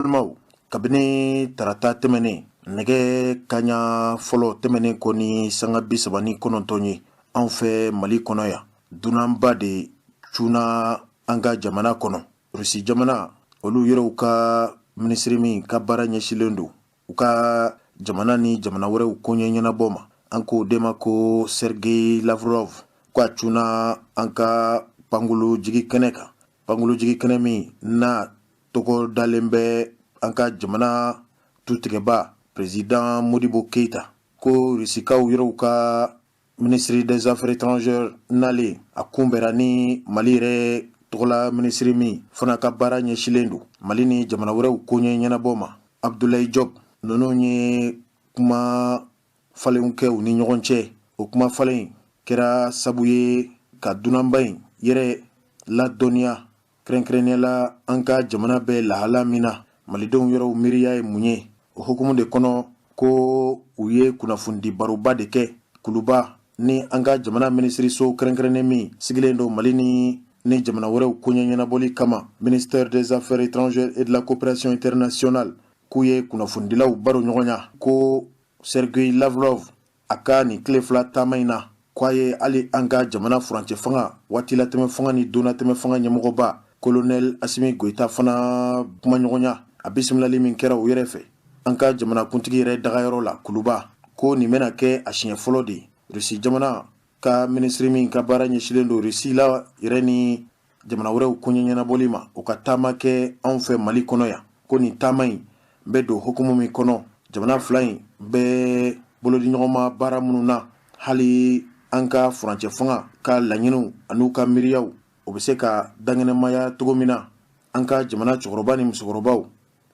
Balimaw, kabini tarata tɛmɛnen nɛgɛ kaɲa fɔlɔ tɛmɛnen kɔ ni sanga 39 ye anw fɛ Mali kɔnɔ yan, dunanba de cunna an ka jamana kɔnɔ. Rusi jamana, olu yɛrɛw ka minisiri min ka baara ɲɛsinlen don u ka jamana ni jamana wɛrɛw koɲɛ ɲɛnabɔ ma, an k'o de ma ko Sergei Lavrov, ko a cunna an ka pankulu jigi kɛnɛ kan. Pankulu jigi kɛnɛ min n'a tɔgɔ dalen bɛ an ka jamana tutigɛba président Modibo Keita, ko Rusikaw yɛrɛw ka ministre des Affaires étrangères nalen, a kunbɛra ni Mali yɛrɛ tɔgɔla minisiri min fana ka baara ɲɛsilen don Mali ni jamana wɛrɛw koɲɛ ɲɛnabɔ ma, Abdoulaye Diop. Ninnu ye kuma falenw kɛ u ni ɲɔgɔn cɛ. O kuma falen kɛra sabu ye ka dunanba in yɛrɛ ladɔnniya, kɛrɛnkɛrɛnnenya la an ka jamana bɛ lahala min na, malidenw yɛrɛw miiriya ye mun ye. O hukumu de kɔnɔ, ko u ye kunnafonidi baroba de kɛ Kuluba ni an ka jamana minisiriso kɛrɛnkɛrɛnnen min sigilen don Mali ni jamana wɛrɛw koɲɛ ɲɛnabɔli kama, ministère des Affaires étrangères et de la Coopération internationale, k'u ye kunnafonidilaw baro ɲɔgɔnya ko Sergei Lavrov a ka nin tile 2 taama in na, ko a ye hali an ka jamana furancɛ fanga, waatilatɛmɛ fanga ni donnatɛmɛ fanga ɲɛmɔgɔba colonel Asimi Goyita fana kumaɲɔgɔnya. A bisimilali min kɛra u yɛrɛ fɛ an ka jamanakuntigi yɛrɛ dagayɔrɔ la Kuluba, ko nin bɛna kɛ a siɲɛ fɔlɔ de ye Rusi jamana ka minisiri min ka baara ɲɛsilen don Rusi la yɛrɛ ni jamana wɛrɛw koɲɛ ɲɛnabɔli ma, o ka taama kɛ anw fɛ Mali kɔnɔ yan. Ko nin taama in bɛ don hukumu min kɔnɔ, jamana fila in bɛ bolodiɲɔgɔnma baara minnu na, hali an ka furancɛ fanga ka laɲiniw an'u ka miiriyaw, o bɛ se ka dankɛnɛmaya cogo min na an ka jamana cɛkɔrɔba ni musokɔrɔbaw,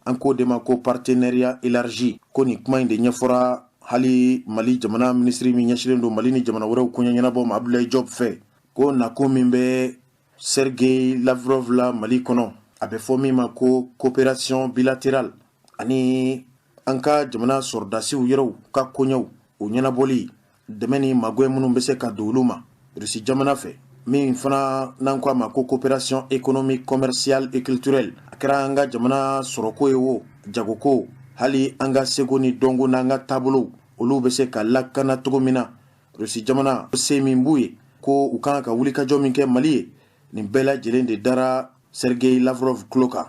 an k'o de ma ko partenariat élargi. Ko nin kuma in de ɲɛfɔra hali Mali jamana minisiri min ɲɛsinnen don Mali ni jamana wɛrɛw koɲɛ ɲɛnabɔ ma, Abdoulaye Diop fɛ, ko nakun min bɛ Sergei Lavrov la Mali kɔnɔ, a bɛ fɔ min ma ko coopération bilatérale, ani an ka jamana sɔrɔdasiw yɛrɛw ka koɲɛw o ɲɛnabɔli, dɛmɛ ni magwɛ minnu bɛ se ka don olu ma Rusi jamana fɛ, min fana n'an ko a ma ko coopération économique, commerciale et culturelle. A kɛra an ka jamana sɔrɔko ye o, jagoko, hali an ka seko ni dɔnko n'an ka taabolow, olu bɛ se ka lakana cogo min na, Rusi jamana se min b'u ye, ko u kan ka wulikajɔ min kɛ Mali ye, nin bɛɛ lajɛlen de dara Sergei Lavrov tulo kan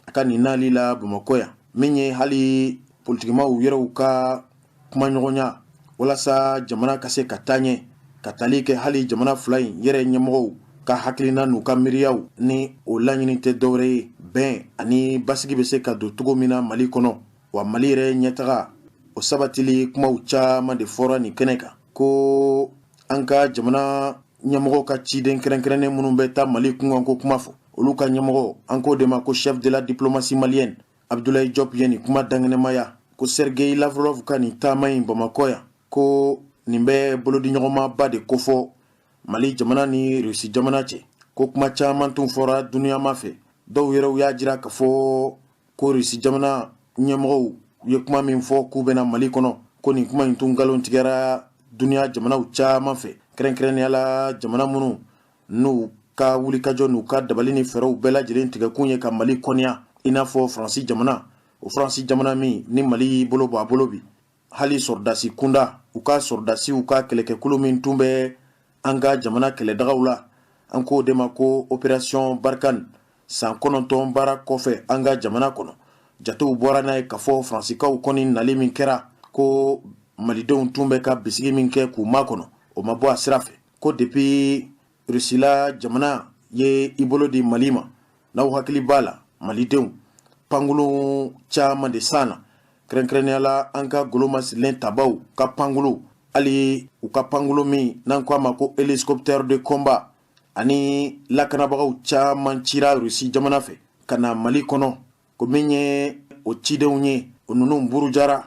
a ka nin nali la Bamakɔ yan. Min ye hali politikimaw yɛrɛw ka kumaɲɔgɔnya walasa jamana ka se ka taa ɲɛ, ka tali kɛ hali jamana fila in yɛrɛ ɲɛmɔgɔw ka hakilina n'u ka miiriyaw ni o laɲini tɛ dɔwɛrɛ ye, bɛn ani basigi bɛ se ka don cogo min na Mali kɔnɔ, wa Mali yɛrɛ ɲɛtaga o sabatili kumaw caman de fɔra nin kɛnɛ kan. Ko an ka jamana ɲɛmɔgɔ ka ciden kɛrɛnkɛrɛnnen minnu bɛ taa Mali kunkanko kuma fɔ, olu ka ɲɛmɔgɔ, an k'o de ma ko chef de la diplomatie malienne, Abdoulaye Diop, ye nin kuma dankɛnɛmaya ko Sergei Lavrov ka nin taama in Bamakɔ yan, ko nin bɛ bolodiɲɔgɔnmaba de kofɔ Mali jamana ni Rusi jamana cɛ. Ko kuma caman tun fɔra duniyama fɛ, dɔw yɛrɛw y'a jira k'a fɔ ko Rusi jamana ɲɛmɔgɔw ye kuma min fɔ k'u bɛna Mali kɔnɔ, ko nin kuma in tun nkalon tigɛra duniya jamanaw caman fɛ, kɛrɛnkɛrɛnnenya la jamana minnu n'u ka wulikajɔ n'u ka dabali ni fɛɛrɛw bɛɛ lajɛlen tigɛkun ye ka Mali kɔniya, i n'a fɔ Faransi jamana. O Faransi jamana min ni Mali y'i bolo bɔ a bolo bi, hali sɔrɔdasi kunda, u ka sɔrɔdasiw ka kɛlɛkɛkulu min tun bɛ an ka jamana kɛlɛdagaw la, an k'o de ma ko opération Barkhane, san 9 baara kɔfɛ an ka jamana kɔnɔ, jatew bɔra n'a ye k'a fɔ Faransikaw kɔni nali min kɛra, ko malidenw tun bɛ ka bisigi min kɛ k'u makɔnɔ, o ma bɔ a sira fɛ. Ko depuis Rusila jamana ye i bolo di Mali ma, n'aw hakili b'a la, malidenw pankurun caman de sanna, kɛrɛnkɛrɛnnenya la an ka golomasirilen tabaw ka pankulu, hali u ka pankulu min n'an ko a ma ko hélicoptère de combat, ani lakanabagaw caman cira Rusi jamana fɛ ka na Mali kɔnɔ. Ko min ye o cidenw ye, o ninnu burujara,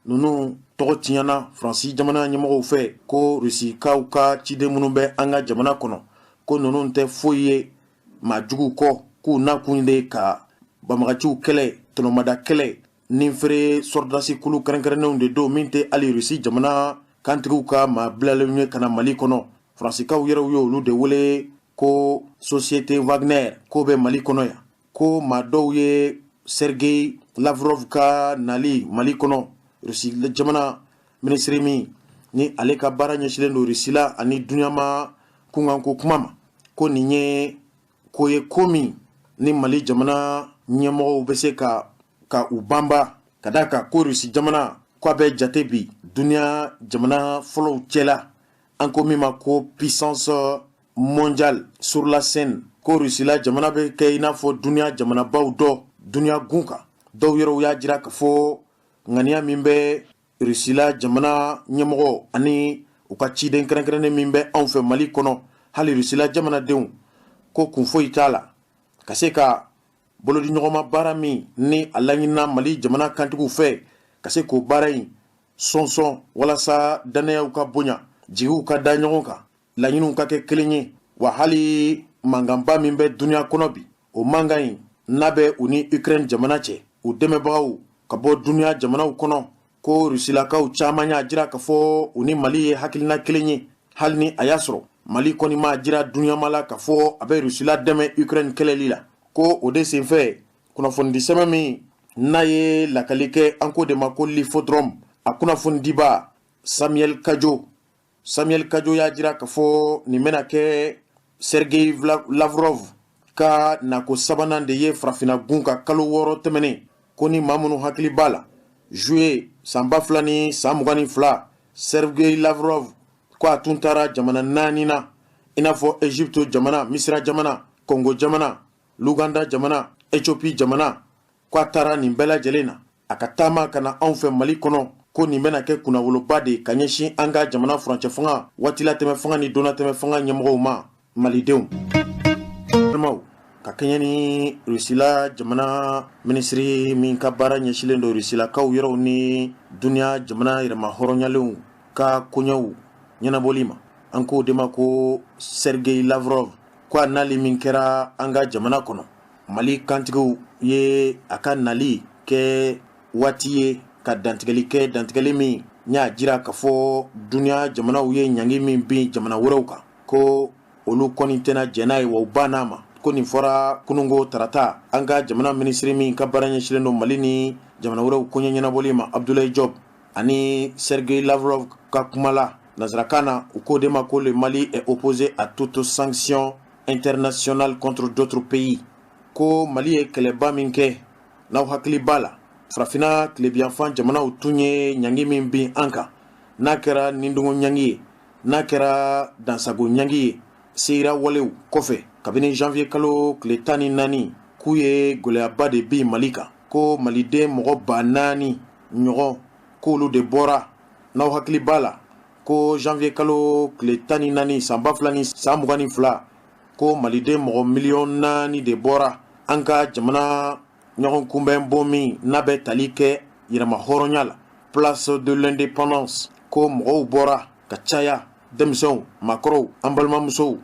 ninnu tɔgɔ tiɲɛna Faransi jamana ɲɛmɔgɔw fɛ, ko Rusikaw ka ciden minnu bɛ an ka jamana kɔnɔ, ko ninnu tɛ foyi ye maa juguw kɔ, k'u nakun de ka banbagaciw kɛlɛ, tɔnɔmada kɛlɛ ni feere sɔrɔdasi kulu kɛrɛnkɛrɛnnenw de don, min tɛ hali Rusi jamana kantigiw ka maa bilalenw ye ka na Mali kɔnɔ. Faransikaw yɛrɛw ye olu de wele ko société Wagner, k'o bɛ Mali kɔnɔ yan. Ko maa dɔw ye Sergei Lavrov ka nali Mali kɔnɔ, Rusi jamana minisiri min ni ale ka baara ɲɛsinnen don Rusila ani dunyama kunkanko kuma ma, ko nin ye ko ye ko min ni Mali jamana ɲɛmɔgɔw bɛ se ka u banba, ka d'a kan ko Rusi jamana ko a bɛ jate bi dunya jamana fɔlɔw cɛla, an ko min ma ko puissance mondiale sur la scène, ko Rusila jamana bɛ kɛ i n'a fɔ dunya jamanabaw dɔ dunya gun kan. Dɔw yɛrɛw y'a jira k'a fɔ ŋaniya min bɛ Rusila jamana ɲɛmɔgɔ ani u ka ciden kɛrɛnkɛrɛnnen min bɛ anw fɛ Mali kɔnɔ, hali Rusila jamanadenw ko kun foyi t'a la ka se ka bolodiɲɔgɔnma baara min ni a laɲinina Mali jamana kantigiw fɛ, ka se k'o baara in sɔnsɔn walasa dannayaw ka bonya, jigiw ka da ɲɔgɔn kan, laɲiniw ka kɛ kelen ye. Wa hali mankanba min bɛ dunya kɔnɔ bi, o mankan in n'a bɛ u ni Ukraine jamana cɛ, u dɛmɛbagaw ka bɔ dunya jamanaw kɔnɔ, ko Rusilakaw caman y'a jira k'a fɔ u ni Mali ye hakilina kelen ye, hali ni a y'a sɔrɔ Mali kɔni m'a jira dunyama la k'a fɔ a bɛ Rusila dɛmɛ Ukraine kɛlɛli la. Ko o de senfɛ, kunnafonidi sɛbɛn min n'a ye lakali kɛ, an ko de ma ko L'Hippodrome, a kunnafonidiba Samuel Kajo, Samuel Kajo y'a jira k'a fɔ nin bɛna kɛ Sergei Lavrov ka nako sabanan de ye farafinna gun kan kalo 6 tɛmɛnen. Ko ni maa minnu hakili b'a la, juillet san 2022, Sergei Lavrov ko a tun taara jamana naani na, i n'a fɔ Egypte jamana, Misira jamana, Congo jamana, Luganda jamana, Ethiopie jamana, ko a taara nin bɛɛ lajɛlen na. A ka taama ka na anw fɛ Mali kɔnɔ, ko nin bɛna kɛ kunnawoloba de ka ɲɛsin an ka jamana furancɛ fanga, waatilatɛmɛ fanga ni donnatɛmɛ fanga ɲɛmɔgɔw ma. Malidenw, balimaw, ka kɛɲɛ ni Rusila jamana minisiri min ka baara ɲɛsinnen don Rusilakaw yɔrɔw ni dunya jamana yɛrɛma hɔrɔnyalenw ka koɲɛw ɲɛnabɔli ma, an k'o de ma ko Sergei Lavrov, ko a nali min kɛra an ka jamana kɔnɔ, Mali kantigiw ye a ka nali kɛ waati ye ka dantigɛli kɛ, dantigɛli min y'a jira k'a fɔ dunya jamanaw ye ɲangi min bin jamana wɛrɛw kan, ko olu kɔni tɛna jɛn n'a ye, wa u banna a ma. Ko nin fɔra kununko tarata, an ka jamana minisiri min ka baara ɲɛsinnen don Mali ni jamana wɛrɛw koɲɛ ɲɛnabɔli ma, Abdoulaye Diop, ani Sergei Lavrov ka kuma la nansarakan na, u k'o de ma ko le Mali est opposé à toute sanction internationale contre d'autres pays. Ko Mali ye kɛlɛba min kɛ, n'aw hakili b'a la, farafinna tilebiyanfan jamanaw tun ye ɲangi min bin an kan, n'a kɛra nidungɔ ɲangi ye, n'a kɛra dansago ɲangi ye, seyira walew kɔfɛ kabini janvier kalo tile 14, k'u ye gɛlɛyaba de bin Mali kan, ko maliden mɔgɔ 4000 ɲɔgɔn, k'olu de bɔra. N'aw hakili b'a la, ko janvier kalo tile 14 san 2022, ko maliden mɔgɔ 4 miliyɔn de bɔra an ka jamana ɲɔgɔn kunbɛn bon min n'a bɛ tali kɛ yɛrɛma hɔrɔnya la, Place de l'Indépendance, ko mɔgɔw bɔra ka caya, denmisɛnw, maakɔrɔw, an balimamusow,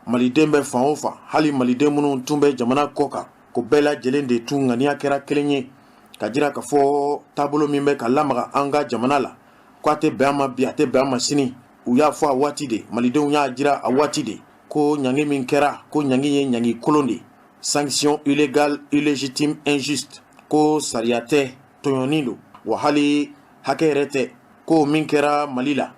maliden bɛ fan o fan, hali maliden minnu tun bɛ jamana kɔ kan, ko bɛɛ lajɛlen de tun ŋaniya kɛra kelen ye ka jira k'a fɔ taabolo min bɛ ka lamaga an ka jamana la, ko a tɛ bɛn an ma bi, a tɛ bɛn an ma sini. U y'a fɔ a waati de, malidenw y'a jira a waati de, ko ɲangi min kɛra, ko ɲangi ye ɲangi kolon de, sanction illégale, illégitime, injuste, ko sariya tɛ, tɔɲɔni don, wa hali hakɛ yɛrɛ tɛ, ko min kɛra Mali la,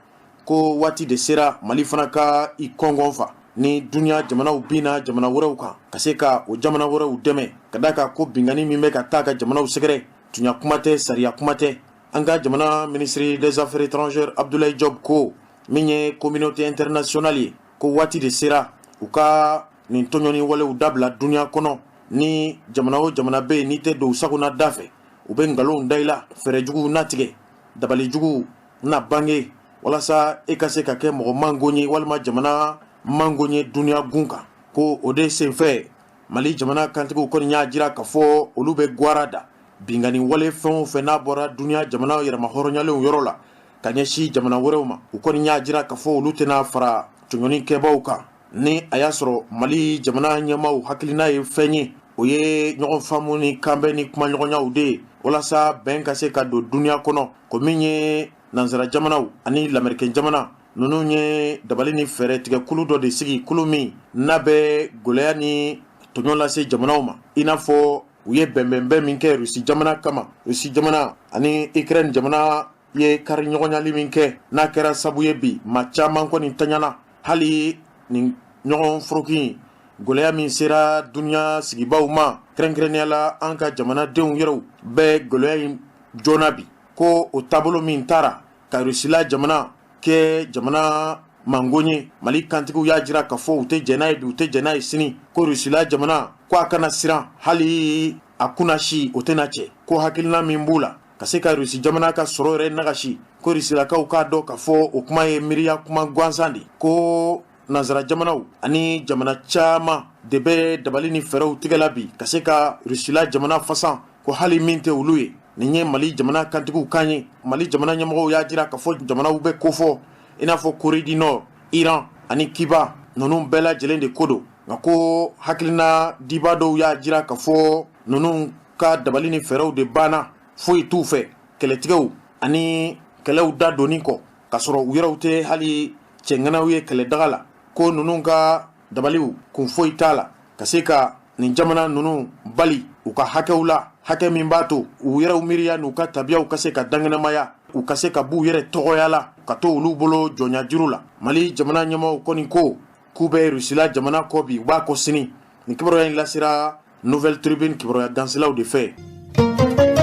ko waati de sera Mali fana ka i kɔngɔn fa ni dunya jamanaw binna jamana wɛrɛw kan, ka se ka o jamana wɛrɛw dɛmɛ, ka da kan ko binkanni min bɛ ka taa ka jamanaw sɛgɛrɛ, tunya kuma tɛ, sariya kuma tɛ. An ka jamana ministre des Affaires étrangères Abdoulaye Diop ko min ye communauté internationale ye, ko waati de sera u ka nin tɔɲɔni walew dabila dunya kɔnɔ. Ni jamana o jamana bɛ yen n'i tɛ don u sagona da fɛ, u bɛ nkalonw da i la, fɛɛrɛjuguw natigɛ, dabalijuguw na bange walasa e ka se ka kɛ mɔgɔ mangon ye walima jamana mangon ye dunya gun kan. Ko o de senfɛ, Mali jamana kantigiw kɔni y'a jira k'a fɔ olu bɛ gwara da binkanni wale fɛn o fɛn n'a bɔra dunya jamana yɛrɛma hɔrɔnyalenw yɔrɔ la ka ɲɛsin jamana wɛrɛw ma. U kɔni y'a jira k'a fɔ olu tɛna fara tɔɲɔni kɛbaw kan, ni a y'a sɔrɔ Mali jamana ɲɛmaaw hakilina ye fɛn ye, o ye ɲɔgɔn faamu ni kanbɛn ni kumaɲɔgɔnyaw de ye walasa bɛn ka se ka don dunya kɔnɔ. Ko min ye nansara jamanaw ani lamɛrikɛn jamana ninnu ye dabali ni fɛɛrɛ tigɛ kulu dɔ de sigi, kulu min n'a bɛ gɛlɛya ni tɔɲɔ lase jamanaw ma, i n'a fɔ U ye bɛnbɛnbɛn min kɛ Rusi jamana kama, Rusi jamana ani Ukraine jamana ye kari ɲɔgɔnyali min kɛ, n'a kɛra sabu ye bi maa caman kɔni taɲana. Hali nin ɲɔgɔn foroki gɛlɛya min sera dunya sigibaw ma, kɛrɛnkɛrɛnnenya la an ka jamanadenw yɛrɛw bɛ gɛlɛya in joona bi, ko o taabolo min taara ka Rusila jamana kɛ jamana mango ye, Mali kantigiw y'a jira k'a fɔ u tɛ jɛn n'a ye bi, u tɛ jɛn n'a ye sini. Ko Rusila jamana ko a kana siran, hali a kunnasi o tɛna cɛ. Ko hakilina min b'u la ka se ka Rusi jamana ka sɔrɔ yɛrɛ nagasi, ko Rusilakaw k'a dɔn k'a fɔ o kuma ye miiriya kuma gansan de. Ko nansara jamanaw ani jamana caman de bɛ dabali ni fɛɛrɛw tigɛla bi ka se ka Rusila jamana fasan, ko hali min tɛ olu ye. Nin ye Mali jamana kantigiw kan ye. Mali jamana ɲɛmɔgɔw y'a jira k'a fɔ jamanaw bɛ kofɔ i n'a fɔ Corée du Nord, Iran ani Cuba, ninnu bɛɛ lajɛlen de ko don. Nka ko hakilina diba dɔw y'a jira k'a fɔ ninnu ka dabali ni fɛɛrɛw de banna, foyi t'u fɛ kɛlɛtigɛw ani kɛlɛw da donni kɔ, k'a sɔrɔ u yɛrɛw tɛ hali cɛŋanaw ye kɛlɛdaga la. Ko ninnu ka dabaliw kun foyi t'a la ka se ka nin jamana ninnu bali u ka hakɛw la, hakɛ min b'a to u yɛrɛw miiriya n'u ka tabiyaw ka se ka dankɛnɛmaya, u ka se ka b'u yɛrɛ tɔgɔya la, ka to olu bolo jɔnya juru la. Mali jamana ɲɛmɔgɔw kɔni ko k'u bɛ Rusila jamana kɔ bi, u b'a kɔ sini. Nin kibaruya in lasera Nouvelle Tribune kibaruya gansilaw de fɛ.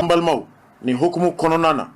N balimaw, nin hukumu kɔnɔna na,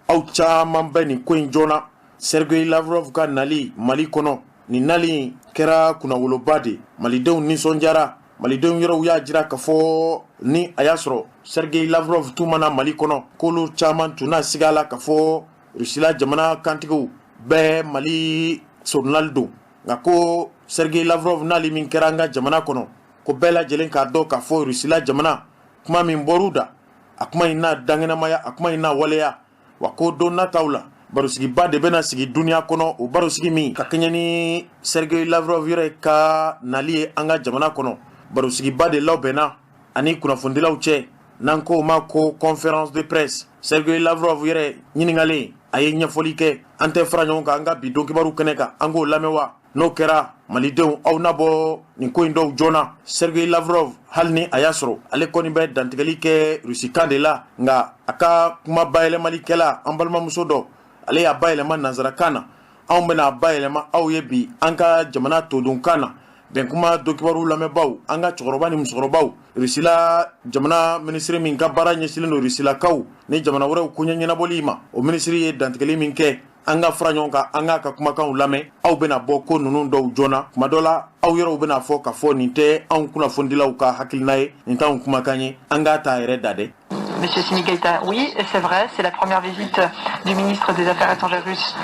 aw caman bɛ nin ko in joona. Sergei Lavrov ka nali Mali kɔnɔ, nin nali kɛra kunnawoloba de. Malidenw nisɔndiyara, malidenw yɛrɛw y'a jira k'a fɔ ni a y'a sɔrɔ Sergei Lavrov tun ma na Mali kɔnɔ, k'olu caman tun na siga la k'a fɔ Rusila jamana kantigiw bɛ Mali soronali don. Nka ko Sergei Lavrov nali min kɛra an ka jamana kɔnɔ, ko bɛɛ lajɛlen k'a dɔn k'a fɔ Rusila jamana kuma min bɔr'u da, a kuma in n'a dankɛnɛmaya, a kuma in n'a waleya. Wa ko don nataw la, barosigiba de bɛna sigi duniya kɔnɔ, o barosigi min ka kɛɲɛ ni Sergei Lavrov yɛrɛ ka nali ye an ka jamana kɔnɔ. Barosigiba de labɛnna ani kunnafonidilaw cɛ, n'an ko o ma ko conférence de presse. Sergei Lavrov yɛrɛ ɲininkalen, a ye ɲɛfɔli kɛ. An tɛ fara ɲɔgɔn kan an ka bi don kibaru kɛnɛ kan, an k'o lamɛn wa? N'o kɛra, malidenw, aw na bɔ nin ko in dɔw joona. Sergei Lavrov, hali ni a y'a sɔrɔ ale kɔni bɛ dantigɛli kɛ rusikan de la, nka a ka kuma bayɛlɛmalikɛla, an balimamuso dɔ, ale y'a bayɛlɛma nansarakan na. Anw bɛna a bayɛlɛma aw ye bi an ka jamana todunkan na. Bɛnkuma donkibaru lamɛnbaaw, an ka cɛkɔrɔba ni musokɔrɔbaw, Rusila jamana minisiri min ka baara ɲɛsinnen don rusilakaw ni jamana wɛrɛw koɲɛ ɲɛnabɔli ma, o minisiri ye dantigɛli min kɛ, an ka fara ɲɔgɔn kan, an k'a ka kumakanw lamɛn. Aw bɛna bɔ ko ninnu dɔw joona. Tuma dɔ la, aw yɛrɛw bɛna fɔ k'a fɔ nin tɛ anw kunnafonidilaw ka hakilina ye, nin t'anw kumakan ye. An k'a ta yɛrɛ da dɛ. Monsieur Assimi Goïta, oui, c'est vrai, c'est la première visite du ministre des Affaires étrangères russe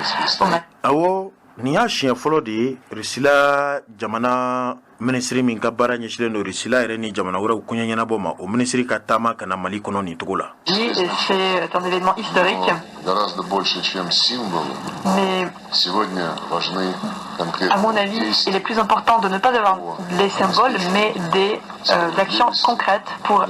au Mali. Awɔ, nin y'a siɲɛ fɔlɔ de ye Rusila jamana minisiri min ka baara ɲɛsilen don Rusila yɛrɛ ni jamana wɛrɛw koɲɛ ɲɛnabɔ ma, o minisiri ka taama ka na Mali kɔnɔ nin cogo la. Oui, et c'est un événement historique. Гораздо больше, чем символы. Mais Сегодня важны à mon avis, il est plus important de ne pas avoir des symboles, mais des actions concrètes pour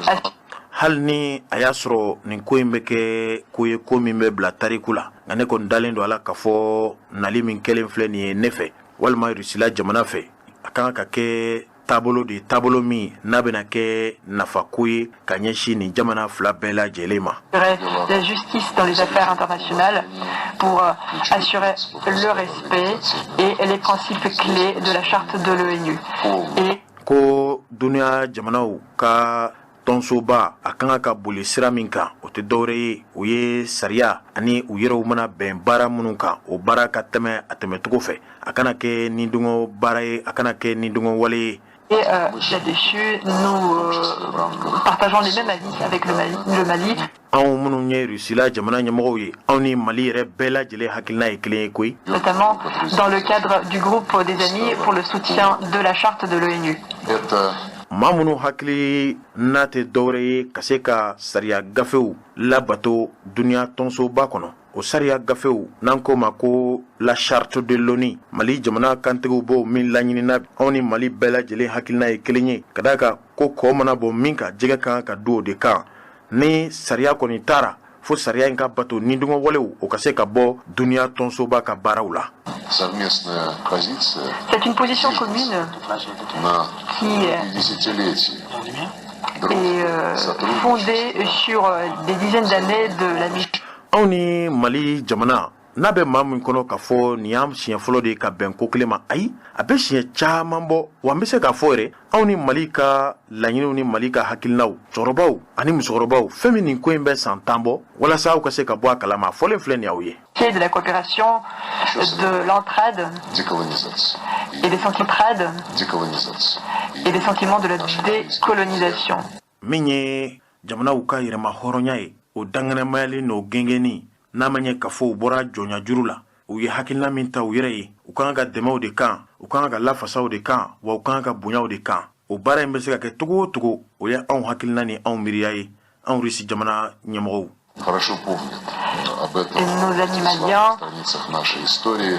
Hali ni a y'a sɔrɔ nin ko in bɛ kɛ ko ye, ko min bɛ bila tariku la, nka ne kɔni dalen don a la k'a fɔ nali min kɛlen filɛ nin ye ne fɛ walima Rusila jamana fɛ, a kan ka kɛ taabolo de ye, taabolo min n'a bɛna kɛ nafako ye ka ɲɛsin nin jamana fila bɛɛ lajɛlen ma. La justice dans les affaires internationales pour assurer le respect et les principes clés de la charte de l'ONU. Et Ko duniya jamanaw ka tɔnsoba, a kan ka boli sira min kan, o tɛ dɔwɛrɛ ye, o ye sariya ani u yɛrɛw mana bɛn baara minnu kan, o baara ka tɛmɛ a tɛmɛcogo fɛ, a kana kɛ ni dungɔ baara ye, a kana kɛ ni dungɔ wale ye. Là-dessus, nous partageons les mêmes avis avec le Mali. Le Mali. Anw minnu ye Rusila jamana ɲɛmɔgɔw ye, anw ni Mali yɛrɛ bɛɛ lajɛlen hakilina ye kelen ye koyi. Notamment dans le cadre du groupe des amis pour le soutien de la charte de l'ONU. Это Maa minnu hakili n'a tɛ dɔwɛrɛ ye ka se ka sariya gafew labato duniya tɔnsoba kɔnɔ, o sariya gafew n'an ko ma ko la charte de l'ONU, Mali jamana kantigiw b'o min laɲinina, anw ni Mali bɛɛ lajɛlen hakilina ye kelen ye, ka d'a kan ko kɔ mana bɔ min kan, jɛgɛ kan ka du o de kan. Ni sariya kɔni taara fo sariya in ka bato, ni dungɔ walew o ka se ka bɔ duniya tɔnsoba ka baaraw la. Совместная позиция C'est une position commune на qui многие десятилетия. est fondée sur des dizaines d'années de l'amitié. Anw ni Mali jamana, n'a bɛ maa min kɔnɔ k'a fɔ nin y'an siɲɛ fɔlɔ de ye ka bɛn ko kelen ma, ayi, a bɛ siɲɛ caman bɔ. Wa n bɛ se k'a fɔ yɛrɛ, anw ni Mali ka laɲiniw ni Mali ka hakilinaw, cɛkɔrɔbaw ani musokɔrɔbaw, fɛn min nin ko in bɛ san 10 bɔ, walasa aw ka se ka bɔ a kalama, a fɔlen filɛ nin y'aw ye. De la coopération, de l'entraide et des sentiments et des sentiments de la décolonisation. Min ye jamanaw ka yɛrɛma hɔrɔnya ye, o dankɛnɛmayali n'o gɛngɛnni, n'a ma ɲɛ k'a fɔ u bɔra jɔnya juru la, u ye hakilina min ta u yɛrɛ ye, u kan ka dɛmɛw de kan, u kan ka lafasaw de kan, wa u kan ka bonyaw de kan. O baara in bɛ se ka kɛ cogo o cogo, o ye anw hakilina ni anw miiriya ye, anw Risi jamana ɲɛmɔgɔw. Хорошо помнят об этом Et nos amis maliens страницах нашей истории.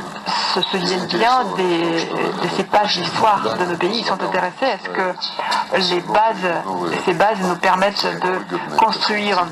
se souviennent bien de ces pages d'histoire de nos pays. Ils sont intéressés à ce que ces bases nous permettent de construire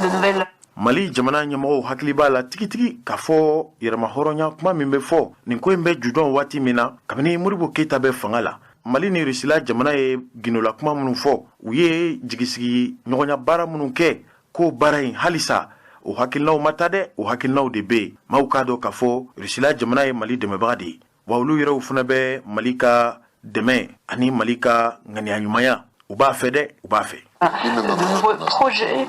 de nouvelles Mali jamana ɲɛmɔgɔw hakili b'a la tigitigi k'a fɔ yɛrɛma hɔrɔnya kuma min bɛ fɔ, nin ko in bɛ jujɔn waati min na, kabini Modibo Keyita bɛ fanga la, Mali ni Rusila jamana ye gindola kuma minnu fɔ, u ye jigisigi ɲɔgɔnya baara minnu kɛ, ko baara in halisa o hakilinaw ma taa dɛ, o hakilinaw de bɛ yen. Maaw k'a dɔn k'a fɔ Rusila jamana ye Mali dɛmɛbaga de ye, wa olu yɛrɛw fana bɛ Mali ka dɛmɛ ani Mali ka ŋaniya ɲumanya, u b'a fɛ dɛ, u b'a fɛ. De nouveaux projets.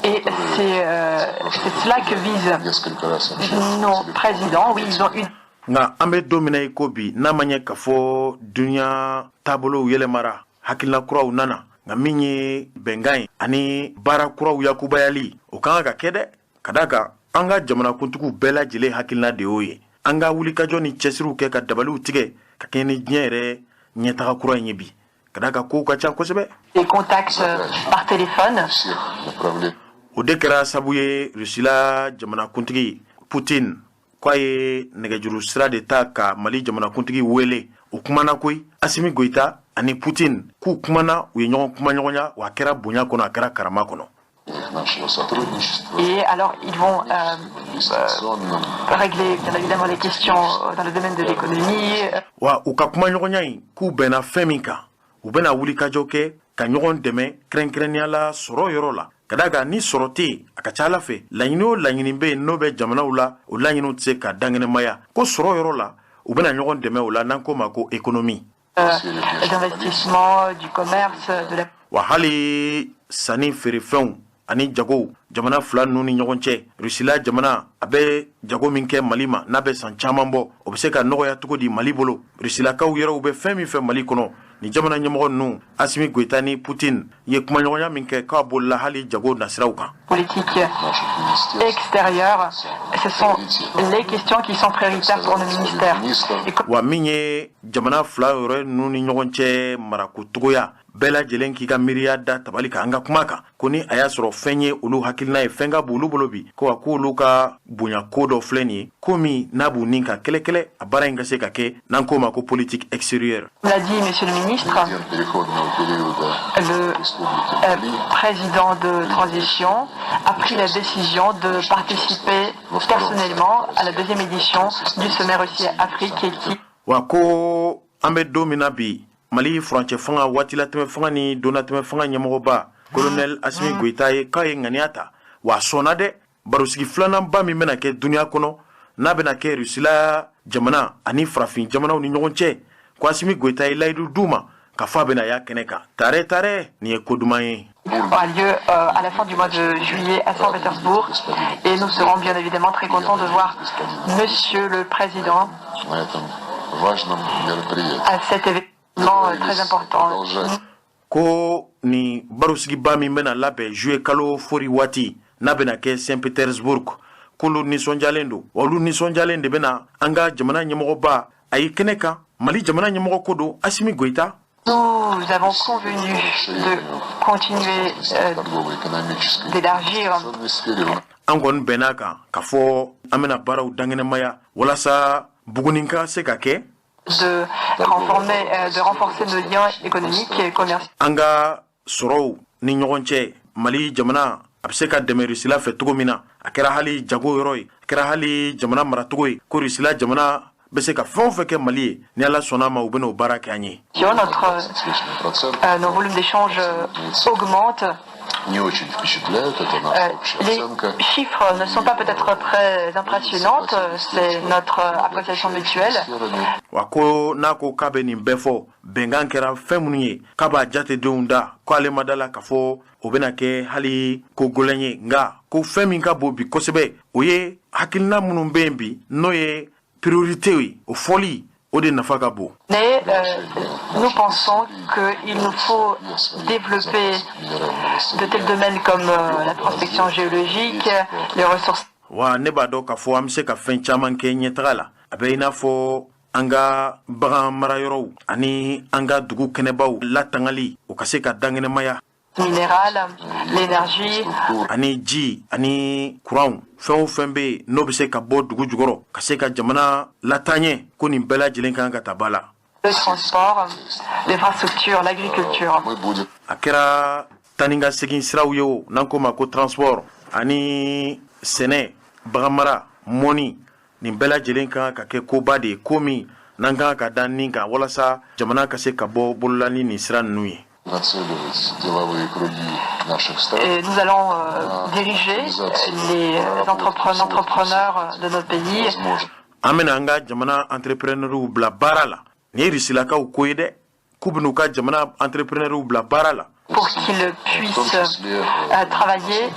Et c'est cela que visent nos présidents. Oui, ils ont eu Nka an bɛ don min na i ko bi, n'a ma ɲɛ k'a fɔ dunuya taabolow yɛlɛmara, hakilina kuraw nana, nka min ye bɛnkan ye ani baara kuraw yakubayali, o kan ka kɛ dɛ, ka da kan an ka jamanakuntigiw bɛɛ lajɛlen hakilina de y'o ye, an ka wulikajɔ ni cɛsiriw kɛ ka dabaliw tigɛ ka kɛɲɛ ni diɲɛ yɛrɛ ɲɛtaga kura in ye bi, ka da kan kow ka ca kosɛbɛ. Des contacts par téléphone. O de kɛra sabu ye, Rusila jamanakuntigi Putin k'a ye nɛgɛjuru sira de ta ka Mali jamanakuntigi wele. U kumana koyi, Asimi Goyita ani Putin k'u kumana, u ye ɲɔgɔn kumaɲɔgɔnya, wa a kɛra bonya kɔnɔ, a kɛra karama kɔnɔ. Et alors, ils vont régler bien évidemment les questions dans le domaine de l'économie. Wa u ka kumaɲɔgɔnya in, k'u bɛnna fɛn min kan, u bɛna wulikajɔ kɛ ka ɲɔgɔn dɛmɛ, kɛrɛnkɛrɛnnenya la sɔrɔ yɔrɔ la, ka da kan ni sɔrɔ tɛ yen, a ka ca ala fɛ laɲini o laɲini bɛ yen n'o bɛ jamanaw la, o laɲiniw tɛ se ka dankɛnɛmaya. Ko sɔrɔ yɔrɔ la, u bɛna ɲɔgɔn dɛmɛ o la, n'an k'o ma ko économie. D'investissement, du commerce, de la Wa hali sanni feerefɛnw ani jagow, jamana fila ninnu ni ɲɔgɔn cɛ, Rusila jamana a bɛ jago min kɛ Mali ma, n'a bɛ san caman bɔ, o bɛ se ka nɔgɔya cogo di Mali bolo, Rusilakaw yɛrɛw bɛ fɛn min fɛ Mali kɔnɔ. Ni jamana ɲɛmɔgɔ ninnu, Asimi Goyita ni Putin, ye kumaɲɔgɔnya min kɛ, k'a bolila hali jago nasiraw kan. Politique extérieure. Ce sont les questions qui sont prioritaires pour nos ministères. Et Wa min ye jamana fila yɛrɛ ninnu ni ɲɔgɔn cɛ marako togoya, bɛɛ lajɛlen k'i ka miiriya da tabali kan an ka kuma kan, ko ni a y'a sɔrɔ fɛn ye olu hakilina ye, fɛn ka b'olu bolo bi, ko wa k'olu ka bonya ko dɔ filɛ nin ye, ko min n'a b'u nin ka kɛlɛ-kɛlɛ, a baara in ka se ka kɛ, n'an k'o ma ko politique extérieure. Comme l'a dit Monsieur le ministre, le président de transition a pris la décision de participer personnellement à la deuxième édition du sommet Russie-Afrique qui Wa ko an bɛ don min na bi, Mali furancɛ fanga, waatilatɛmɛ fanga ni donnatɛmɛ fanga ɲɛmɔgɔba, colonel Asimi Goyita ye, k'a ye ŋaniya ta, wa a sɔnna dɛ, barosigi filananba min bɛna kɛ duniya kɔnɔ, n'a bɛna kɛ Rusila jamana ani farafin jamanaw ni ɲɔgɔn cɛ, ko Asimi Goyita ye layidu d'u ma ka fɔ a bɛna y'a kɛnɛ kan. Tare tare, nin ye ko duman ye. Aura lieu à la fin du mois de juillet à Saint-Pétersbourg. Et nous serons bien évidemment très contents de voir Monsieur le Président à cet événement très important. Ko nin barosigiba min bɛna labɛn juillet kalo fori waati, n'a bɛna kɛ Saint Petersburg, k'olu nisɔndiyalen don, wa olu nisɔndiyalen de bɛna an ka jamana ɲɛmɔgɔba a ye kɛnɛ kan, Mali jamana ɲɛmɔgɔ ko don, Asimi Goyita. Nous avons convenu de continuer d'élargir An kɔni bɛn'a kan k'a fɔ an bɛna baaraw dankɛnɛmaya walasa buguni ka se ka kɛ de renforcer nos liens économiques et commerciaux. An ka sɔrɔw ni ɲɔgɔn cɛ, Mali jamana a bɛ se ka dɛmɛ Rusila fɛ cogo min na, a kɛra hali jago yɔrɔ ye, a kɛra hali jamana maracogo ye, ko Rusila jamana bɛ se ka fɛn o fɛn kɛ Mali ye, ni Ala sɔnna a ma, u bɛna o baara kɛ an ye. Notre, nos volumes d'échanges augmentent. Не очень впечатляют, это наша общая Les оценка. Chiffres ne sont pas peut-être très impressionnants, c'est notre appréciation mutuelle. Сферами. Wa ko n'a ko k'a bɛ nin bɛɛ fɔ, bɛnkan kɛra fɛn minnu ye, k'a b'a jatedenw da, ko ale ma da la k'a fɔ o bɛna kɛ hali ko gɛlɛn ye. Nka ko fɛn min ka bon bi kosɛbɛ, o ye hakilina minnu bɛ yen bi, n'o ye priorité ye, o fɔli, o de nafa ka bon. Mais nous pensons qu'il nous faut développer de tels domaines comme la prospection géologique, les ressources Wa ne b'a dɔn k'a fɔ an bɛ se ka fɛn caman kɛ ɲɛtaga la. A bɛ i n'a fɔ an ka bagan marayɔrɔw ani an ka dugu kɛnɛbaw latangali, o ka se ka dankɛnɛmaya. Minérales, l'énergie, Ani ji ani kuranw, fɛn o fɛn bɛ yen n'o bɛ se ka bɔ dugu jukɔrɔ ka se ka jamana lataaɲɛ, ko nin bɛɛ lajɛlen kan ka ta ba la. Le transport, l'infrastructure, l'agriculture. Мы будем A kɛra tani ka segin siraw ye o, n'an k'o ma ko transport, ani sɛnɛ, baganmara, mɔni, nin bɛɛ lajɛlen kan ka kɛ koba de ye, ko min n'an kan ka da nin kan walasa jamana ka se ka bɔ bolola ni nin sira ninnu ye. Нацеливать деловые круги наших стран Et nous allons diriger les entrepreneurs de notre pays возможно An bɛna an ka jamana entrepreneurw bila baara la. Nin ye Rusilakaw ko ye dɛ, k'u bɛn'u ka jamana entrepreneurw bila baara la. Pour qu'ils puissent travailler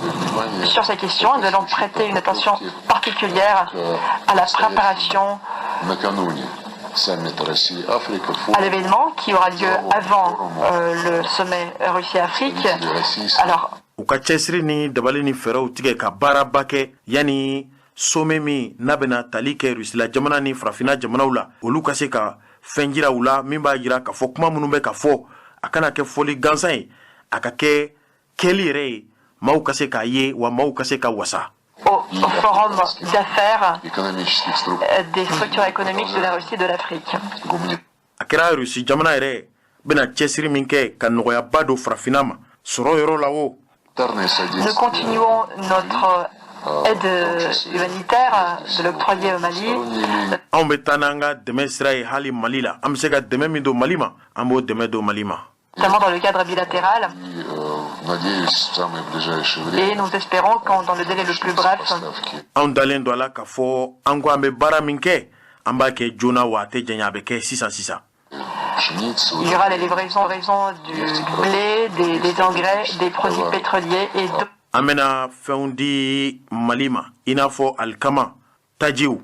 sur ces questions. Nous allons prêter une attention particulière à la préparation накануне саммита Россия-Африка à l'événement qui aura lieu avant le sommet Russie-Afrique. Alors, U ka cɛsiri ni dabali ni fɛɛrɛw tigɛ ka baaraba kɛ yanni sommet min n'a bɛna tali kɛ Rusila jamana ni Farafina jamanaw la, olu ka se ka fɛn jira u la min b'a jira k'a fɔ kuma minnu bɛ ka fɔ, a kana kɛ fɔli gansan ye, a ka kɛ kɛli yɛrɛ ye, maaw ka se k'a ye, wa maaw ka se ka wasa. Au forum d'affaires экономических структур des structures économiques de la Russie et de l'Afrique. A kɛra Rusi jamana yɛrɛ bɛna cɛsiri min kɛ ka nɔgɔyaba don Farafinna ma sɔrɔ yɔrɔ la o. Nous continuons notre aide humanitaire de l'octroyer au Mali. Anw bɛ taa n'an ka dɛmɛ sira ye hali Mali la. An bɛ se ka dɛmɛ min don Mali ma, an b'o dɛmɛ don Mali ma. Notamment dans le cadre bilatéral. Et nous espérons qu'en dans le délai le plus bref, Anw dalen don a la k'a fɔ an ko an bɛ baara min kɛ, an b'a kɛ joona, wa a tɛ janya, a bɛ kɛ sisan sisan. Il y aura les livraisons raison du blé, des engrais, des produits pétroliers et d'autres An bɛna fɛnw di Mali ma, i n'a fɔ alikama, tajiw,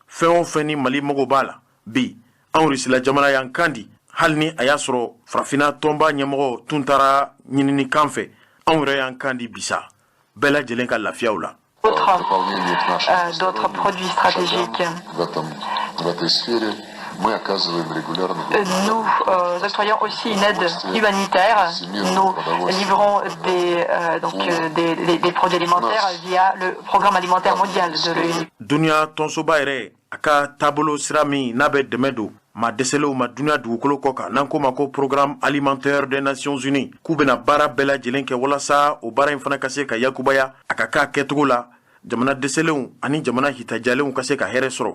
fɛn o fɛn ni Mali mago b'a la bi. Anw Rusila jamana y'an kan di, hali ni a y'a sɔrɔ Farafinna tɔnba ɲɛmɔgɔ tun taara ɲinini kan fɛ, anw yɛrɛ y'an kan di bisa bɛɛ lajɛlen ka lafiyaw la. D'autres produits stratégiques. Nous octroyons aussi une aide humanitaire. Nous livrons donc des produits alimentaires via le programme alimentaire mondial de l'ONU. Duniya tɔnsoba yɛrɛ a ka taabolo sira min n'a bɛ dɛmɛ don maa dɛsɛlenw ma duniya dugukolo kɔ kan, n'an ko ma ko Programme alimentaire des Nations unies, k'u bɛna baara bɛɛ lajɛlen kɛ walasa o baara in fana ka se ka yakubaya, a ka k'a kɛcogo la, jamana dɛsɛlenw ani jamana hitajalenw ka se ka hɛrɛ sɔrɔ.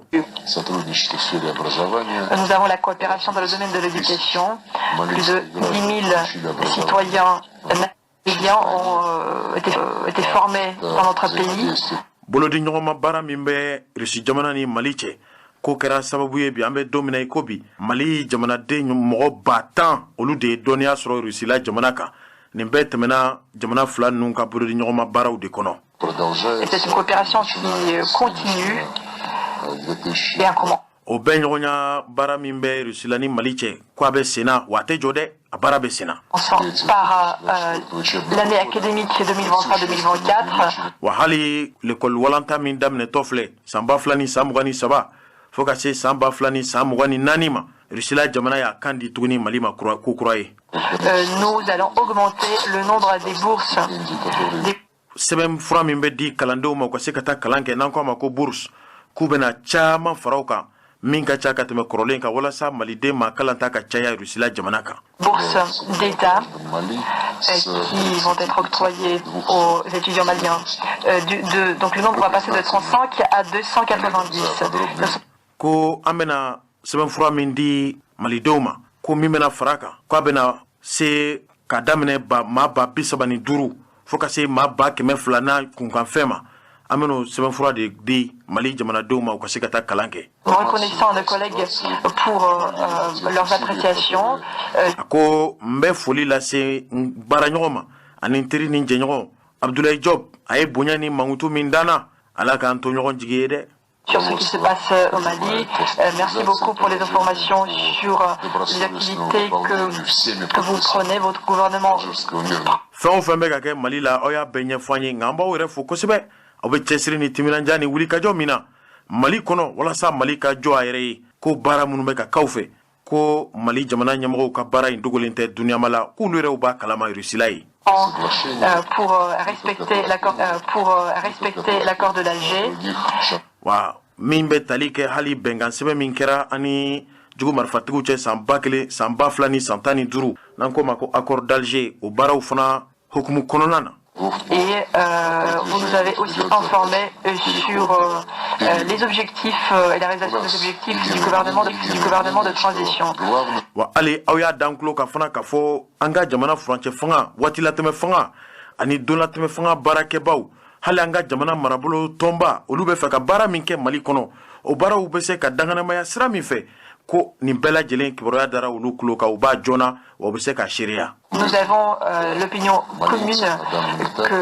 Nous avons la coopération dans le domaine de l'éducation. Plus de 10 000 citoyens maliens ont été formés dans notre pays. Bolodi ɲɔgɔnma baara min bɛ Rusi jamana ni Mali cɛ, k'o kɛra sababu ye bi, an bɛ don min na i ko bi, Mali jamanaden mɔgɔ 10 000, olu de ye dɔnniya sɔrɔ Rusila jamana kan. Nin bɛɛ tɛmɛna jamana fila ninnu ka bolodi ɲɔgɔnma baaraw de kɔnɔ. Et c'est une coopération qui continue et un comment. O bɛɛ ɲɔgɔnya baara min bɛ Rusila ni Mali cɛ, ko a bɛ senna, wa a tɛ jɔ dɛ, a baara bɛ senna. Par l'année académique 2023-2024. Wa hali lekɔli walanta min daminɛtɔ filɛ san 2023 fo ka se san 2024 ma, Rusila jamana y'a kan di tuguni Mali ma ko kura ye. Nous allons augmenter le nombre des bourses. Des Sɛbɛn fura min bɛ di kalandenw ma u ka se ka taa kalan kɛ, n'an ko a ma ko bourse, k'u bɛna caman fara o kan min ka ca ka tɛmɛ kɔrɔlen kan, walasa maliden maa kalan ta ka caya Rusila jamana kan. Bourses d'État qui vont être octroyées aux étudiants maliens. Donc le nombre va passer de 105 à 290. Nous Ko an bɛna sɛbɛnfura min di malidenw ma, ko min bɛna fara kan, k'a bɛna se ka daminɛ ba maa 35 000 fo ka se maa 200,000 n'a kunkanfɛn ma. An bɛna sɛbɛnfura de di Mali jamanadenw ma, u ka se ka taa kalan kɛ. Reconnaissant nos collègues pour leurs appréciations. A ko n bɛ foli lase n baaraɲɔgɔn ma ani n teri ni jɛɲɔgɔn Abdoulaye Diop. A ye bonya ni mankutu min danna, Ala k'an to ɲɔgɔn jigi ye dɛ. Sur ce qui se passe au Mali. Merci beaucoup pour les informations sur les activités que vous prenez, votre gouvernement. Fɛn o fɛn bɛ ka kɛ Mali la, aw y'a bɛɛ ɲɛfɔ an ye. Nka an b'aw yɛrɛ fo kosɛbɛ, aw bɛ cɛsiri ni timinandiya ni wulikajɔ min na Mali kɔnɔ walasa Mali ka jɔ a yɛrɛ ye, ko baara minnu bɛ ka k'aw fɛ, ko Mali jamana ɲɛmɔgɔw ka baara in dogolen tɛ duniyama la, k'olu yɛrɛw b'a kalama Rusila ye. Pour respecter l'accord de l'Alger. Wa min bɛ tali kɛ hali bɛnkan sɛbɛn min kɛra ani jugu marifatigiw cɛ san 1000, san 2015, n'an ko ma ko accord d'Alger, o baaraw fana hukumu kɔnɔna na. Et vous nous avez aussi informé sur les objectifs et la réalisation des objectifs du gouvernement de transition. Wa hali aw y'a dan tulo ka fana k'a fɔ an ka jamana furancɛ fanga, waatilatɛmɛ fanga ani donlatɛmɛ fanga baarakɛbaw, hali an ka jamana marabolo tɔnba, olu bɛ fɛ ka baara min kɛ Mali kɔnɔ, o baaraw bɛ se ka danganamaya sira min fɛ, ko nin bɛɛ lajɛlen kibaruya dara olu tulo kan, u b'a joona, wa u bɛ se ka seereya. Nous avons l'opinion commune que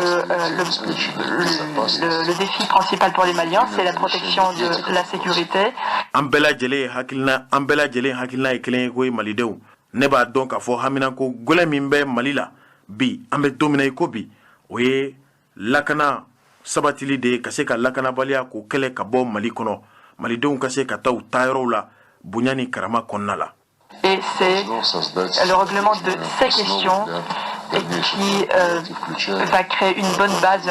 le défi principal pour les Maliens, c'est la protection de la sécurité. An bɛɛ lajɛlen hakilina, an bɛɛ lajɛlen hakilina ye kelen ye ko ye malidenw. Ne b'a dɔn k'a fɔ haminako gwɛlɛn min bɛ Mali la bi, an bɛ don min na i ko bi, o ye lakana sabatili de ye, ka se ka lakanabaliya k'o kɛlɛ ka bɔ Mali kɔnɔ, malidenw ka se ka taa u taayɔrɔw la bonya ni karama kɔnɔna la. Et c'est le règlement de ces questions qui va créer une bonne base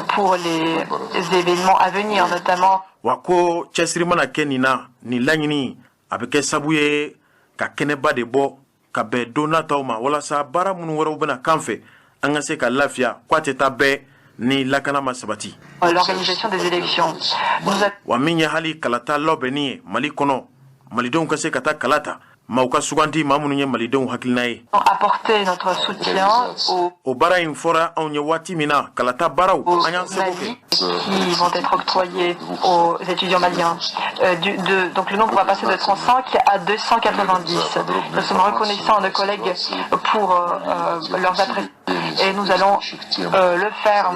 pour les événements à venir, notamment Wa ko cɛsiri mana kɛ nin na, nin laɲini a bɛ kɛ sabu ye ka kɛnɛba de bɔ ka bɛn don nataw ma, walasa baara minnu wɛrɛw bɛna kan fɛ, an ka se ka lafiya, ko a tɛ taa bɛɛ ni lakana ma sabati. l'organisation des élections. Nous Wa min ye hali kalata labɛnni ye Mali kɔnɔ, malidenw ka se ka taa kala ta, maaw ka suganti, maa minnu ye malidenw hakilina ye. avons apporté notre soutien au O baara in fɔra anw ye waati min na, kalata baaraw, an y'an seko kɛ. Mali qui vont être octroyés aux étudiants maliens. Donc le nombre va passer de 35 à 290. Nous sommes reconnaissants à nos collègues pour leurs appréciations et nous allons le faire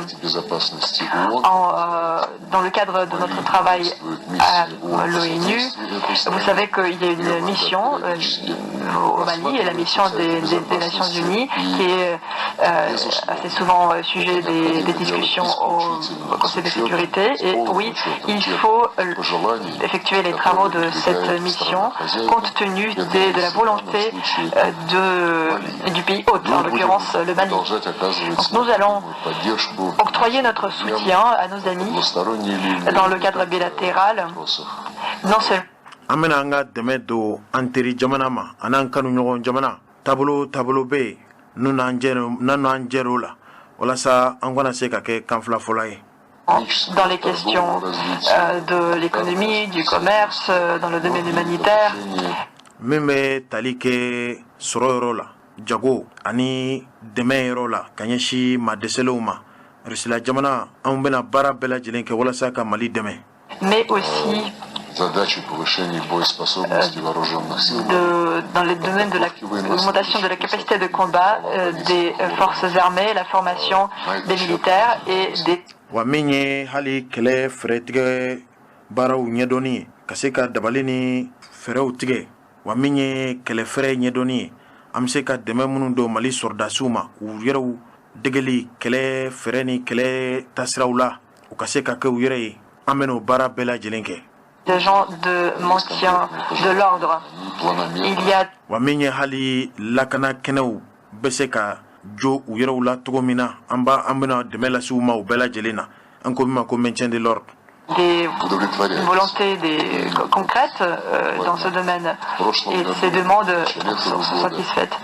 dans le cadre de notre travail à l'ONU. Vous savez qu'il y a une mission au Mali, et la mission des Nations Unies qui est assez souvent sujet des discussions au Conseil de sécurité. Et oui, il faut effectuer les travaux de cette mission compte tenu de la volonté du pays hôte, en l'occurrence le Mali. Donc nous allons octroyer notre soutien à nos amis dans le cadre bilatéral, non seulement An bɛna an ka dɛmɛ don an teri jamana ma ani an kanu ɲɔgɔn jamana. Taabolo taabolo bɛ yen n'u n'an jɛra, n'an n'an jɛr'o la, walasa an kana se ka kɛ kanfila fɔlɔ ye. dans les questions de l'économie, du commerce, dans le domaine humanitaire. Min bɛ tali kɛ sɔrɔ yɔrɔ la, jago ani dɛmɛ yɔrɔ la ka ɲɛsin maa dɛsɛlenw ma, Rusila jamana, anw bɛna baara bɛɛ lajɛlen kɛ walasa ka Mali dɛmɛ. Mais aussi Задачи повышения боеспособности вооруженных сил. Dans le domaine de l'augmentation de la capacité de combat des forces armées, la formation des militaires et des Wa min ye hali kɛlɛ fɛɛrɛtigɛ baaraw ɲɛdɔnni ye, ka se ka dabali ni fɛɛrɛw tigɛ, wa min ye kɛlɛ fɛrɛ ɲɛdɔnni ye, an bɛ se ka dɛmɛ minnu don Mali sɔrɔdasiw ma, u yɛrɛw degeli kɛlɛ fɛɛrɛ ni kɛlɛ tasiraw la, u ka se ka kɛ u yɛrɛ ye, an bɛn'o baara bɛɛ lajɛlen kɛ. agents de maintien de l'ordre. Il y a Wa min ye hali lakana kɛnɛw bɛ se ka jo u yɛrɛw la cogo min na, an b'a an bɛna dɛmɛ lase u ma o bɛɛ lajɛlen na, an ko min ma ko maintien de l'ordre. Des volontés concrètes dans ce domaine et ces demandes sont satisfaites.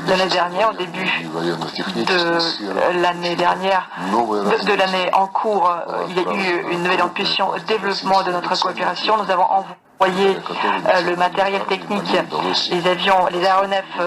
L'année dernière, au début de l'année dernière, de l'année en cours, il y a eu une nouvelle impulsion au développement de notre coopération. Nous avons envoyé le matériel technique, les avions, les aéronefs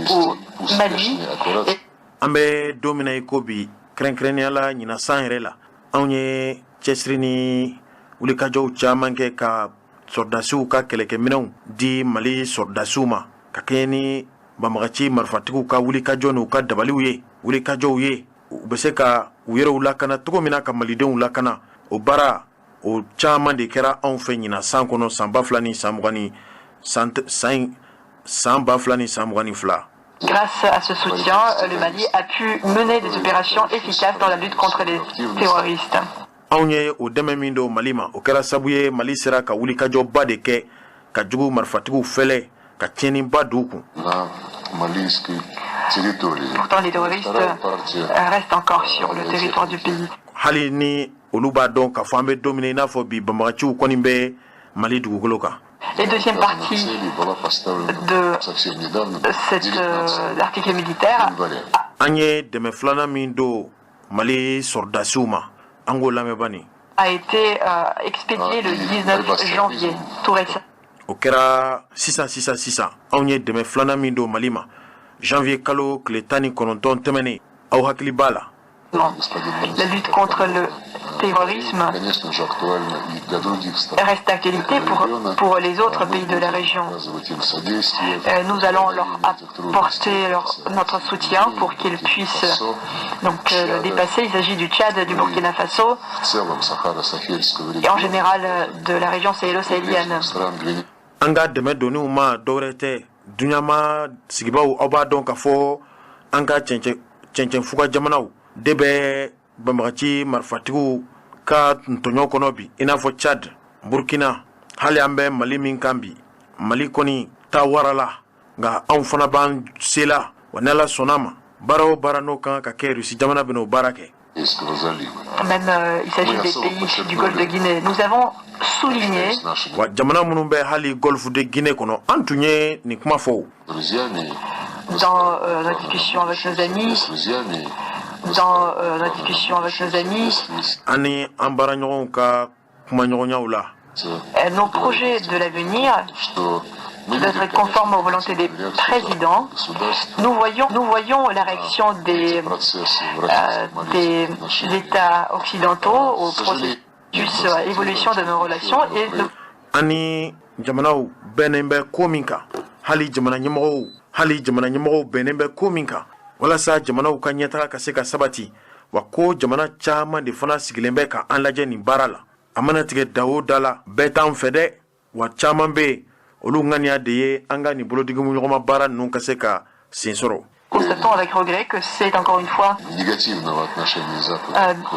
au Mali. Et An bɛ don min na i ko bi, kɛrɛnkɛrɛnnenya la ɲinan san yɛrɛ la, anw ye cɛsiri ni wulikajɔw caman kɛ ka sɔrɔdasiw ka kɛlɛkɛminɛw di Mali sɔrɔdasiw ma, ka kɛɲɛ ni banbagaci marifatigiw ka wulikajɔ n'u ka dabaliw ye, wulikajɔw ye, u bɛ se ka u yɛrɛw lakana cogo min na, ka malidenw lakana. O baara o caman de kɛra anw fɛ ɲinan san kɔnɔ, san 2020 ni san san 2022. Grâce à ce soutien, le Mali a pu mener des opérations efficaces dans la lutte contre les terroristes. Anw ye o dɛmɛ min don Mali ma, o kɛra sabu ye Mali sera ka wulikajɔba de kɛ ka jugu marifatigiw fɛlɛ, ka tiɲɛniba don u kun. Pourtant, les terroristes restent encore sur le territoire du pays. Hali ni olu b'a dɔn k'a fɔ an bɛ don min na i n'a fɔ bi, banbagaciw kɔni bɛ Mali dugukolo kan. Et deuxième partie de cet article militaire. An ye dɛmɛ filanan min don Mali sɔrɔdasiw ma, an k'o lamɛn bani. A été expédié le 19 janvier, tout récemment. O kɛra sisan sisan sisan. Anw ye dɛmɛ filanan min don Mali ma janvier kalo tile 19 tɛmɛnen, aw hakili b'a la. La lutte contre le terrorisme reste d'actualité pour les autres pays de la région. Nous allons leur apporter notre soutien pour qu'ils puissent donc le dépasser. Il s'agit du Tchad, du Burkina Faso et en général de la région sahélo-sahélienne. An ka dɛmɛ doniw ma dɔwɛrɛ tɛ, duɲama sigibaw, aw b'a dɔn k'a fɔ an ka cɛncɛn cɛncɛn fuga jamanaw de bɛ banbagaci marifatigiw ka ntɔɲɔ kɔnɔ bi, i n'a fɔ Chad, Burkina, hali an bɛ Mali min kan bi. Mali kɔni ta warala, nka anw fana b'an se la wa. Ni Ala sɔnna ma, baara o baara n'o kan ka kɛ, Rusi jamana bɛna o baara kɛ. Même il s'agit des pays du golfe de Guinée. Nous avons souligné Wa jamana minnu bɛ hali golfe de Guinée kɔnɔ, an tun ye nin kuma fɔ. Dans nos discussions avec nos amis, dans nos discussions avec nos amis, An ni an baaraɲɔgɔnw ka kumaɲɔgɔnyaw la. Nos projets de l'avenir doivent être conformes aux volontés des présidents. Nous voyons la réaction des États occidentaux au processus évolution de nos relations et nous An ni jamanaw bɛnnen bɛ ko min kan, hali jamana ɲɛmɔgɔw bɛnnen bɛ ko min kan walasa jamanaw ka ɲɛtaga ka se ka sabati, wa ko jamana caman de fana sigilen bɛ ka an lajɛ nin baara la. A mana tigɛ da o da la, bɛɛ t'an fɛ dɛ. Wa caman bɛ yen, olu ŋaniya de ye an ka nin bolodigimu ɲɔgɔnma baara ninnu ka se ka sen sɔrɔ. Constatons avec regret que c'est encore une fois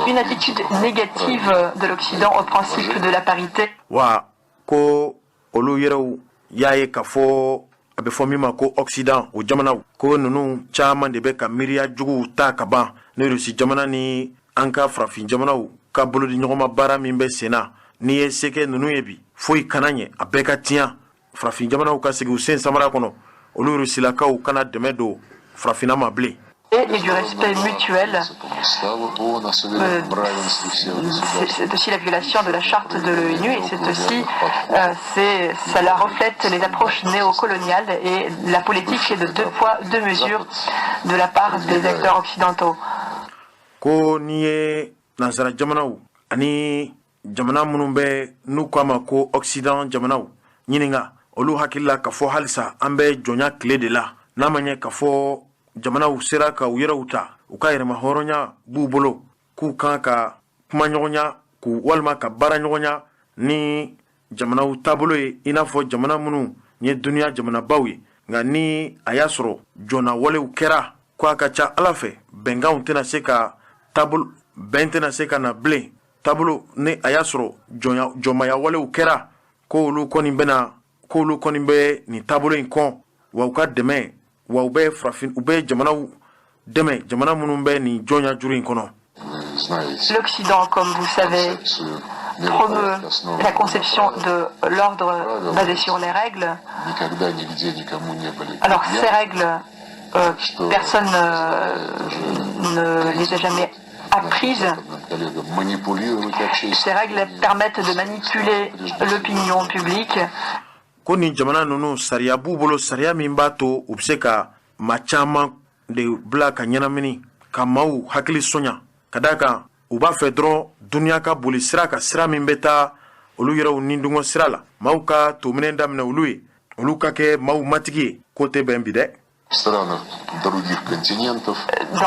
une attitude négative de l'Occident au principe de la parité. Wa ko olu yɛrɛw y'a ye k'a fɔ a bɛ fɔ min ma ko Occident, o jamanaw ko ninnu caman de bɛ ka miiriya juguw ta ka ban ni Rusi jamana ni an ka farafin jamanaw ka bolodi ɲɔgɔnma baara min bɛ sen na. N'i ye se kɛ ninnu ye bi, foyi kana ɲɛ, a bɛɛ ka tiɲɛ, farafin jamanaw ka sigi u sen samara kɔnɔ, olu rusilakaw kana dɛmɛ don farafinna ma bilen. Et du respect mutuel. C'est aussi la violation de la charte de l'ONU et c'est aussi, ça la reflète les approches néocoloniales et la politique de deux poids, deux mesures de la part des acteurs occidentaux. Ko n'i ye nansara jamanaw ani jamana minnu bɛ n'u ko a ma ko Occident jamanaw ɲininga, olu hakili la k'a fɔ halisa an bɛ jɔnya tile de la. N'a ma ɲɛ k'a fɔ jamanaw sera ka u yɛrɛw ta, u ka yɛrɛma hɔrɔnya b'u bolo, k'u kan ka kumaɲɔgɔnya k'u walima ka baara ɲɔgɔnya ni jamanaw taabolo ye, i n'a fɔ jamana minnu ye duniya jamanabaw ye. Nka ni a y'a sɔrɔ jɔnna walew kɛra, ko a ka ca Ala fɛ, bɛnkanw tɛna se ka taabolo, bɛn tɛna se ka na bilen. Taabolo ni a y'a sɔrɔ jɔnmaya walew kɛra, ko olu kɔni bɛna, k'olu kɔni bɛ nin taabolo in kɔn, wa u ka dɛmɛ, wa u bɛ farafin, u bɛ jamanaw dɛmɛ, jamana minnu bɛ nin jɔnya juru in kɔnɔ. L'Occident, comme vous savez, promeut la conception de l'ordre basé sur les règles. Alors ces règles Personne ne les a jamais apprises. Ces règles permettent de manipuler l'opinion publique. Ko nin jamana ninnu, sariya b'u bolo, sariya min b'a to u bɛ se ka maa caman de bila ka ɲɛnamini, ka maaw hakili soɲa, ka d'a kan u b'a fɛ dɔrɔn duniya ka boli sira ka sira min bɛ taa olu yɛrɛw nidungɔ sira la, maaw ka tominɛ daminɛ olu ye, olu ka kɛ maaw matigi ye. Ko tɛ bɛn bi dɛ. Dans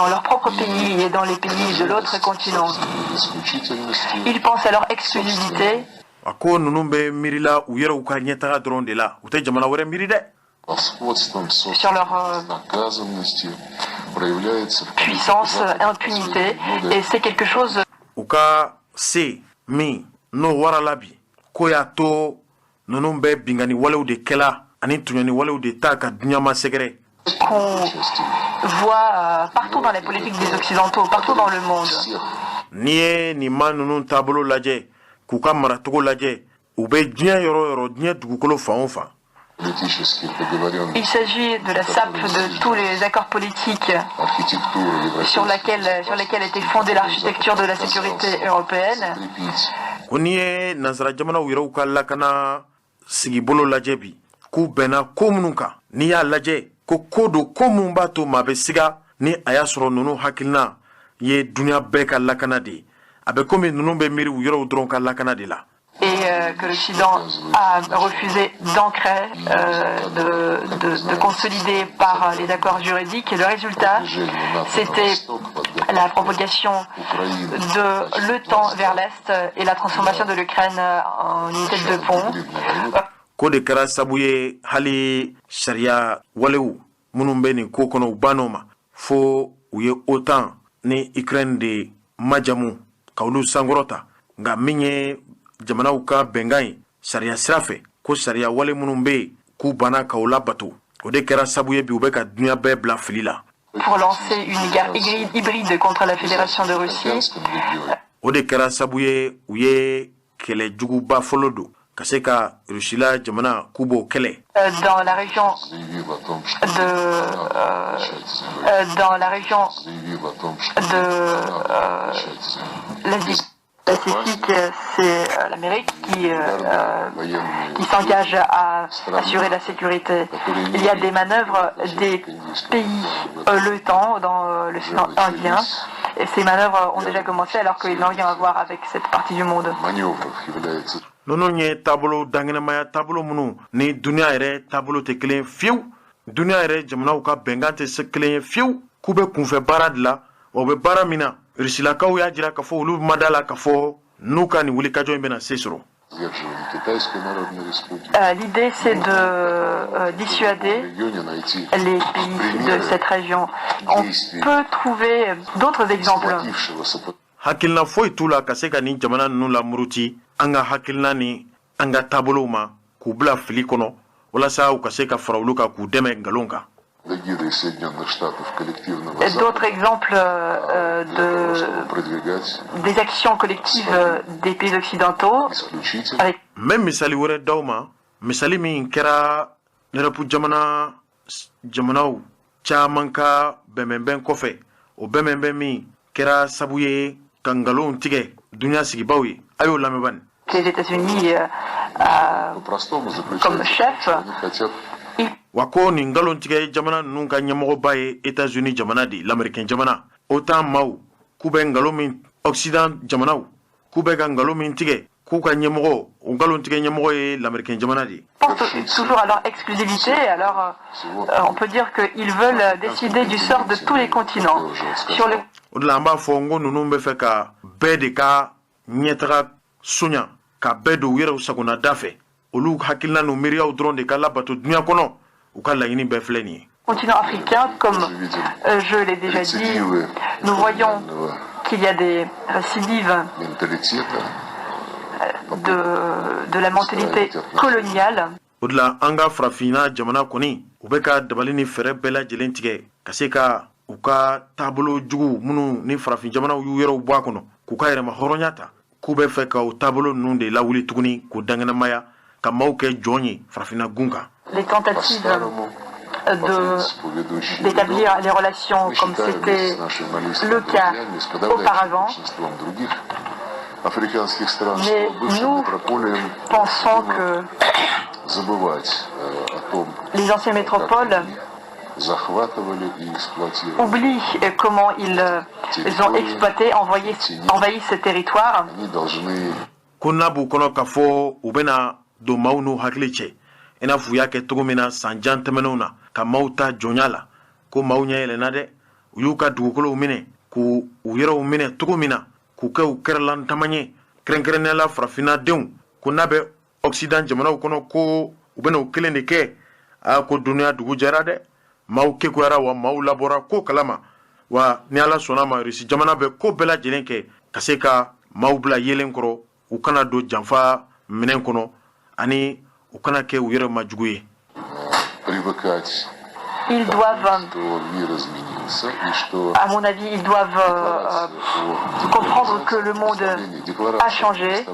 leur propre pays et dans les pays de l'autre continent. Ils pensent à leur exclusivité. A ko ninnu bɛ miirila u yɛrɛw ka ɲɛtaga dɔrɔn de la, u tɛ jamana wɛrɛ miiri dɛ. Sur leur puissance, impunité, et c'est quelque chose U ka se min n'o warala bi, ko y'a to ninnu bɛ bingani walew de kɛla ani tɔɲɔni walew de ta ka duɲama sɛgɛrɛ. Qu'on voit partout dans les politiques des Occidentaux, partout dans le monde. N'i ye nin maa ninnu taabolo lajɛ, k'u ka maracogo lajɛ, u bɛ diɲɛ yɔrɔ o yɔrɔ, diɲɛ dugukolo fan o fan. Il s'agit de la sape de tous les accords politiques sur lesquels était fondée l'architecture de la sécurité européenne. Ko n'i ye nansara jamanaw yɛrɛw ka lakana sigibolo lajɛ bi, k'u bɛnna ko minnu kan, n'i y'a lajɛ, ko ko don ko mun b'a to maa bɛ siga ni a y'a sɔrɔ ninnu hakilina ye duniɲa bɛɛ ka lakana de ye. A bɛ komi ninnu bɛ miiri u yɛrɛw dɔrɔn ka lakana de la. Et que l'Occident a refusé d'ancrer, de consolider par les accords juridiques. Et le résultat, c'était la propagation de l'OTAN vers l'Est et la transformation de l'Ukraine en une tête de pont. Ko de kɛra sabu ye, hali sariya walew minnu bɛ nin ko kɔnɔ, u ban'o ma fo u ye OTAN ni Ukraine de majamu ka olu sankɔrɔta. Nka min ye jamanaw ka bɛnkan ye sariya sira fɛ, ko sariya wale minnu bɛ yen, k'u banna k'o labato, o de kɛra sabu ye bi u bɛ ka duɲa bɛɛ bila fili la. Pour lancer une guerre hybride contre la Fédération de Russie. O de kɛra sabu ye u ye kɛlɛ juguba fɔlɔ don ka se ka Rusila jamana k'u b'o kɛlɛ. Dans la région de l'Asie Pacifique, c'est l'Amérique qui s'engage à assurer la sécurité. Il y a des manœuvres des pays l'OTAN dans l'océan Indien. Et ces manœuvres ont déjà commencé alors qu'ils n'ont rien à voir avec cette partie du monde. Ninnu ye taabolo dankɛnɛmaya taabolo minnu ni duniya yɛrɛ taabolo tɛ kelen fiyewu, duniya yɛrɛ jamanaw ka bɛnkan tɛ se kelen ye fiyewu, k'u bɛ kunfɛ baara de la wa. U bɛ baara min na, Rusilakaw y'a jira k'a fɔ olu ma da la k'a fɔ n'u ka nin wulikajɔ in bɛna se sɔrɔ. L'idée, c'est de dissuader les pays de cette région. On peut trouver d'autres exemples. Hakilina foyi t'u la ka se ka nin jamana ninnu lamuruti an ka hakilina ni an ka taabolow ma, k'u bila fili kɔnɔ walasa u ka se ka fara olu kan k'u dɛmɛ nkalon kan. D'autres exemples des actions collectives des pays occidentaux. Avec N bɛ misali wɛrɛ d'aw ma, misali min kɛra nɛrɛpu jamana jamanaw caman ka bɛnbɛnbɛn kɔfɛ, o bɛnbɛnbɛn min kɛra sabu ye ka nkalonw tigɛ dunuya sigibaw ye. A y'o lamɛn bani. Les États-Unis comme chef. Wa ko nin nkalon tigɛ jamana ninnu ka ɲɛmɔgɔba ye États-Unis jamana de, lamɛrikɛn jamana. OTAN maaw k'u bɛ nkalon min, Occident jamanaw k'u bɛ ka nkalon min tigɛ, k'u ka ɲɛmɔgɔ, o nkalon tigɛ ɲɛmɔgɔ ye lamɛrikɛn jamana de ye. Pensent toujours à leur exclusivité, alors on peut dire qu'ils veulent décider du sort de tous les continents. Sur le O de la an b'a fɔ n ko ninnu bɛ fɛ ka bɛɛ de ka ɲɛtaga soɲa, ka bɛɛ don u yɛrɛw sagona da fɛ, olu hakilina n'u miiriyaw dɔrɔn de ka labato dunuya kɔnɔ. U ka laɲini bɛɛ filɛ nin ye. Continent africain, comme je l'ai déjà dit, nous voyons qu'il y a des récidives de la mentalité coloniale. O de la an ka farafinna jamana kɔni, u bɛ ka dabali ni fɛɛrɛ bɛɛ lajɛlen tigɛ ka se ka u ka taabolo jugu minnu ni farafin jamanaw y'u yɛrɛw bɔ a kɔnɔ k'u ka yɛrɛma hɔrɔnya ta, k'u bɛ fɛ ka o taabolo ninnu de lawuli tuguni k'o dankɛnɛmaya, ka maaw kɛ jɔn ye farafinna gun kan. Les tentatives d'établir les relations comme c'était le cas auparavant. Mais nous pensons que les anciennes métropoles oublient comment ils ont exploité, envahi ce territoire. Ko n'a b'u kɔnɔ k'a fɔ u bɛna don maaw n'u hakili cɛ, i n'a fɔ u y'a kɛ cogo min na san jan tɛmɛnenw na, ka maaw ta jɔnya la, ko maaw ɲɛ yɛlɛnna dɛ. U y'u ka dugukolow minɛ, k'u u yɛrɛw minɛ cogo min na, k'u kɛ u kɛrɛlantama ye, kɛrɛnkɛrɛnnenya la farafinna denw, ko n'a bɛ Occident jamanaw kɔnɔ, ko u bɛna o kelen de kɛ. Aa, ko dunuya dugu jɛra dɛ, maaw kekuyara wa maaw labɔra ko kalama wa. Ni Ala sɔnna ma, Rusi jamana bɛ ko bɛɛ lajɛlen kɛ ka se ka maaw bila yelen kɔrɔ, u kana don janfa minɛn kɔnɔ ani u kana kɛ u yɛrɛ ma jugu ye. Ils doivent, à mon avis, ils doivent comprendre que le monde a changé.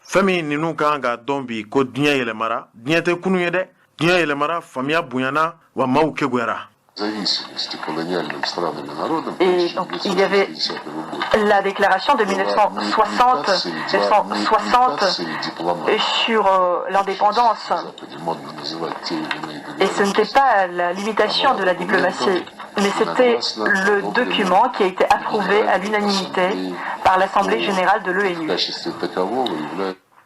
Fɛn min ninnu kan k'a dɔn bi, ko diɲɛ yɛlɛmara, diɲɛ tɛ kunu ye dɛ, diɲɛ yɛlɛmara, faamuya bonyana wa maaw kekuyara. Et donc il y avait la déclaration de 1960 sur l'indépendance. Et ce n'était pas la limitation de la diplomatie, mais c'était le document qui a été approuvé à l'unanimité par l'Assemblée générale de l'ONU.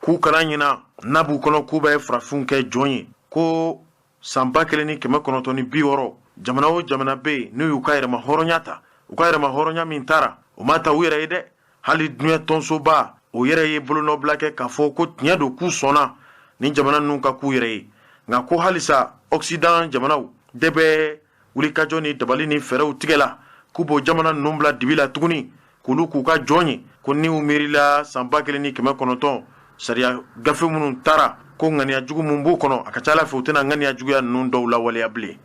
K'u kana ɲina, n'a b'u kɔnɔ k'u bɛ farafinw kɛ jɔn ye, ko san 1960, jamana o jamana bɛ yen n'u y'u ka yɛrɛma hɔrɔnya ta, u ka yɛrɛma hɔrɔnya min taara, u ma ta u yɛrɛ ye dɛ. Hali diɲɛ tɔnsoba o yɛrɛ ye bolonɔbila kɛ k'a fɔ ko tiɲɛ don, k'u sɔnna ni jamana ninnu ka k'u yɛrɛ ye. Nka ko halisa Occident jamanaw de bɛ wulikajɔ ni dabali ni fɛɛrɛw tigɛ la k'u b'o jamana ninnu bila dibi la tuguni, k'olu k'u ka jɔn ye. Ko ni u miirila san 1900 sariya gafe minnu taara, ko ŋaniya jugu mun b'u kɔnɔ, a ka ca Ala fɛ, u tɛna ŋaniya juguya ninnu dɔw lawaleya bilen.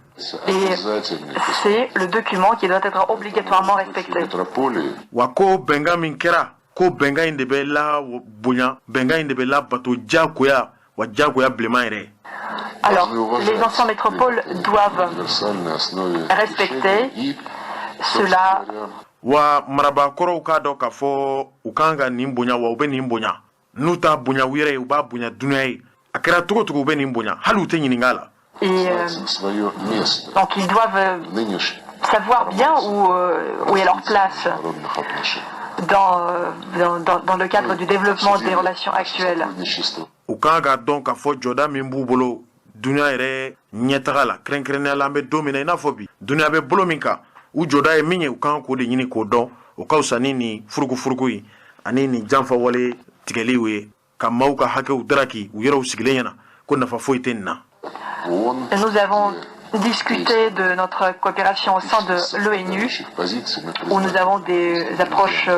Et c'est le document qui doit être obligatoirement respecté. Wa ko bɛnkan min kɛra, ko bɛnkan in de bɛ la bonya, bɛnkan in de bɛ labato diyagoya wa, diyagoya bilenman yɛrɛ. Alors, les anciennes métropoles doivent respecter cela. Wa marabaakɔrɔw k'a dɔn k'a fɔ u kan ka nin bonya, wa u bɛ nin bonya. N'u t'a bonya u yɛrɛ ye, u b'a bonya dunuya ye. A kɛra cogo cogo, u bɛ nin bonya, hali u tɛ ɲininka a la. Et donc ils doivent savoir bien où est leur place dans le cadre du développement des relations actuelles. U kan k'a dɔn k'a fɔ jɔda min b'u bolo dunuya yɛrɛ ɲɛtaga la, kɛrɛnkɛrɛnnenya la an bɛ don min na i n'a fɔ bi, dunuya bɛ bolo min kan, u jɔda ye min ye, u kan k'o de ɲini k'o dɔn. O ka fisa ni nin furukufuruku ye ani nin janfa wale tigɛliw ye, ka maaw ka hakɛw daraki u yɛrɛw sigilen ɲɛna, ko nafa foyi tɛ nin na. Nous avons discuté de notre coopération au sein de l'ONU, où nous avons des approches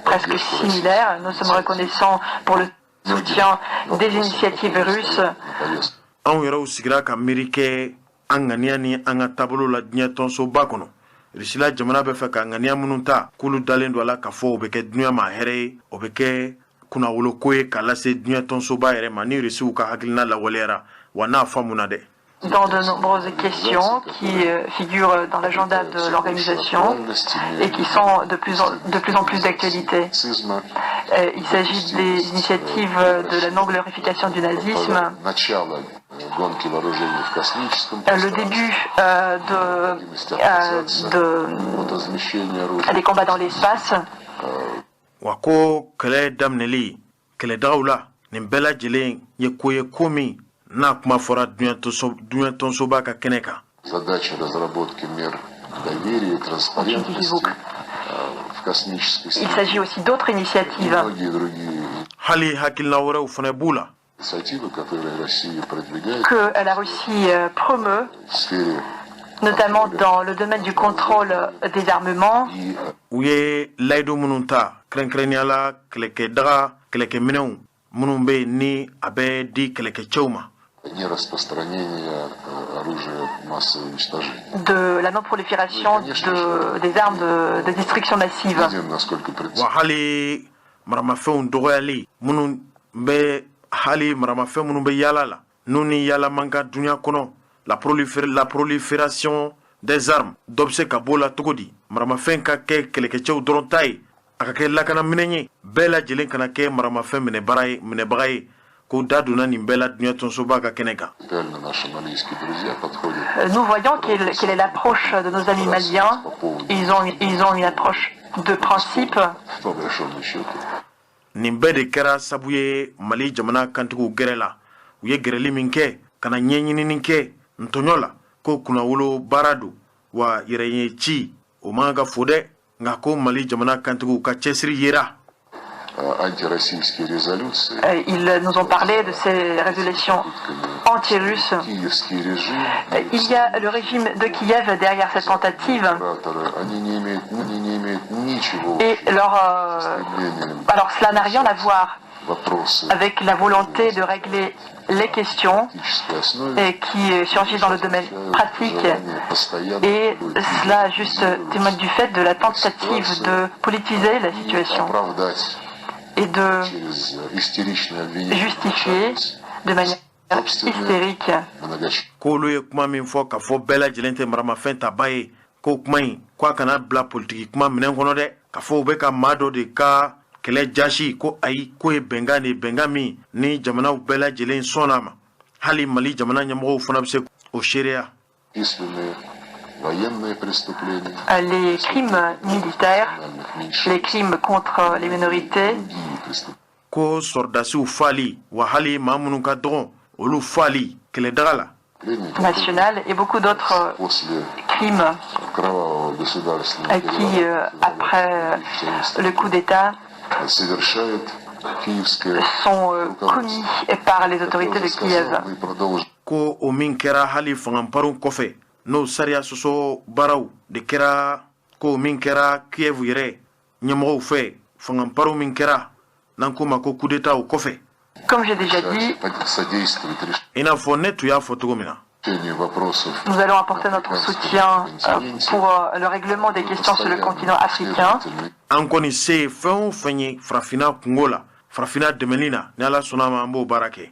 presque similaires. Nous sommes reconnaissants pour le soutien des initiatives russes. Anw yɛrɛw sigira ka miiri kɛ an ŋaniya ni an ka taabolo la diɲɛ tɔnsoba kɔnɔ. Risila jamana bɛ fɛ ka ŋaniya minnu ta, k'olu dalen don a la k'a fɔ o bɛ kɛ dunuya ma hɛrɛ ye, o bɛ kɛ kunnawoloko ye k'a lase diɲɛ tɔnsoba yɛrɛ ma, ni Risiw ka hakilina lawaleyara wa n'a faamuna dɛ. Dans de nombreuses questions qui figurent dans l'agenda de l'organisation et qui sont de plus en plus d'actualité. Il s'agit des initiatives de la non-glorification du nazisme, le début des combats dans l'espace. Wa ko kɛlɛ daminɛli kɛlɛdagaw la, nin bɛɛ lajɛlen ye ko ye, ko min n'a kuma fɔra diɲɛ tɔnsoba ka kɛnɛ kan. Задача разработки мер доверия и транспарентности в космической Il s'agit aussi d'autres initiatives. Многие другие Hali hakilina wɛrɛw fana b'u la инициативы, которые Россия продвигает que la Russie promeut, в сфере notamment dans le domaine du contrôle des armements. и U ye layidu minnu ta, kɛrɛnkɛrɛnnenya la kɛlɛkɛdaga, kɛlɛkɛminɛw minnu bɛ yen ni a bɛ di kɛlɛkɛcɛw ma, нераспространение оружия массового уничтожения. De la non-prolifération des armes de destruction massive. Видим, насколько Wa hali maramafɛnw dɔgɔyali minnu bɛ, hali maramafɛn minnu bɛ yaala la, n'u ni yaala man kan dunuya kɔnɔ. La prolifération des armes, dɔ bɛ se ka b'o la cogo di? Maramafɛn ka kɛ kɛlɛkɛcɛw dɔrɔn ta ye, a ka kɛ lakanaminɛn ye, bɛɛ lajɛlen kana kɛ maramafɛn minɛbara ye, minɛbaga ye. Ko da donna nin bɛɛ la diɲɛ tɔnsoba ka kɛnɛ kan. Nous voyons quelle est l'approche de nos amis maliens. Ils ont une approche de principe. Nin bɛɛ de kɛra sabu ye Mali jamana kantigiw gɛrɛ la. U ye gɛrɛli min kɛ ka na ɲɛɲinini kɛ ntɔɲɔ la, ko kunnawolo baara don wa yɛrɛ ye ci o man ka fo dɛ. Nka ko Mali jamana kantigiw ka cɛsiri yera. Ils nous ont parlé de ces résolutions anti-russes. Il y a le régime de Kiev derrière cette tentative. Et alors cela n'a rien à voir avec la volonté de régler les questions et qui surgissent dans le domaine pratique. Et cela juste témoigne du fait de la tentative de politiser la situation et de justifier de manière hystérique. K'olu ye kuma min fɔ k'a fɔ bɛɛ lajɛlen tɛ maramafɛn taba ye, ko kuma in ko a kana bila politiki kuma minɛn kɔnɔ dɛ, k'a fɔ u bɛ ka maa dɔ de ka kɛlɛ jasi, ko ayi, k'o ye bɛnkan de ye, bɛnkan min ni jamanaw bɛɛ lajɛlen sɔnna ma, hali Mali jamana ɲɛmɔgɔw fana bɛ se o seereya. Les crimes militaires, les crimes contre les minorités, ko sɔrɔdasiw fali wa hali maa minnu ka dɔgɔn, olu fali kɛlɛdaga la, nationales et beaucoup d'autres crimes qui, après le coup d'État, sont commis par les autorités de Kiev. Ko o min kɛra hali fangaparu kɔfɛ, n'o sariya sɔsɔ baaraw de kɛra, ko min kɛra Kiev yɛrɛ ɲɛmɔgɔw fɛ, fangaparu min kɛra n'an k'o ma ko coup d'État o kɔfɛ. Comme j'ai déjà dit, I n'a fɔ ne tun y'a fɔ cogo min na, nous allons apporter notre soutien pour le règlement des questions sur le continent africain. An kɔni se ye fɛn o fɛn ye Farafinna kungo la, Farafinna dɛmɛni na, ni Ala sɔnna ma, an b'o baara kɛ.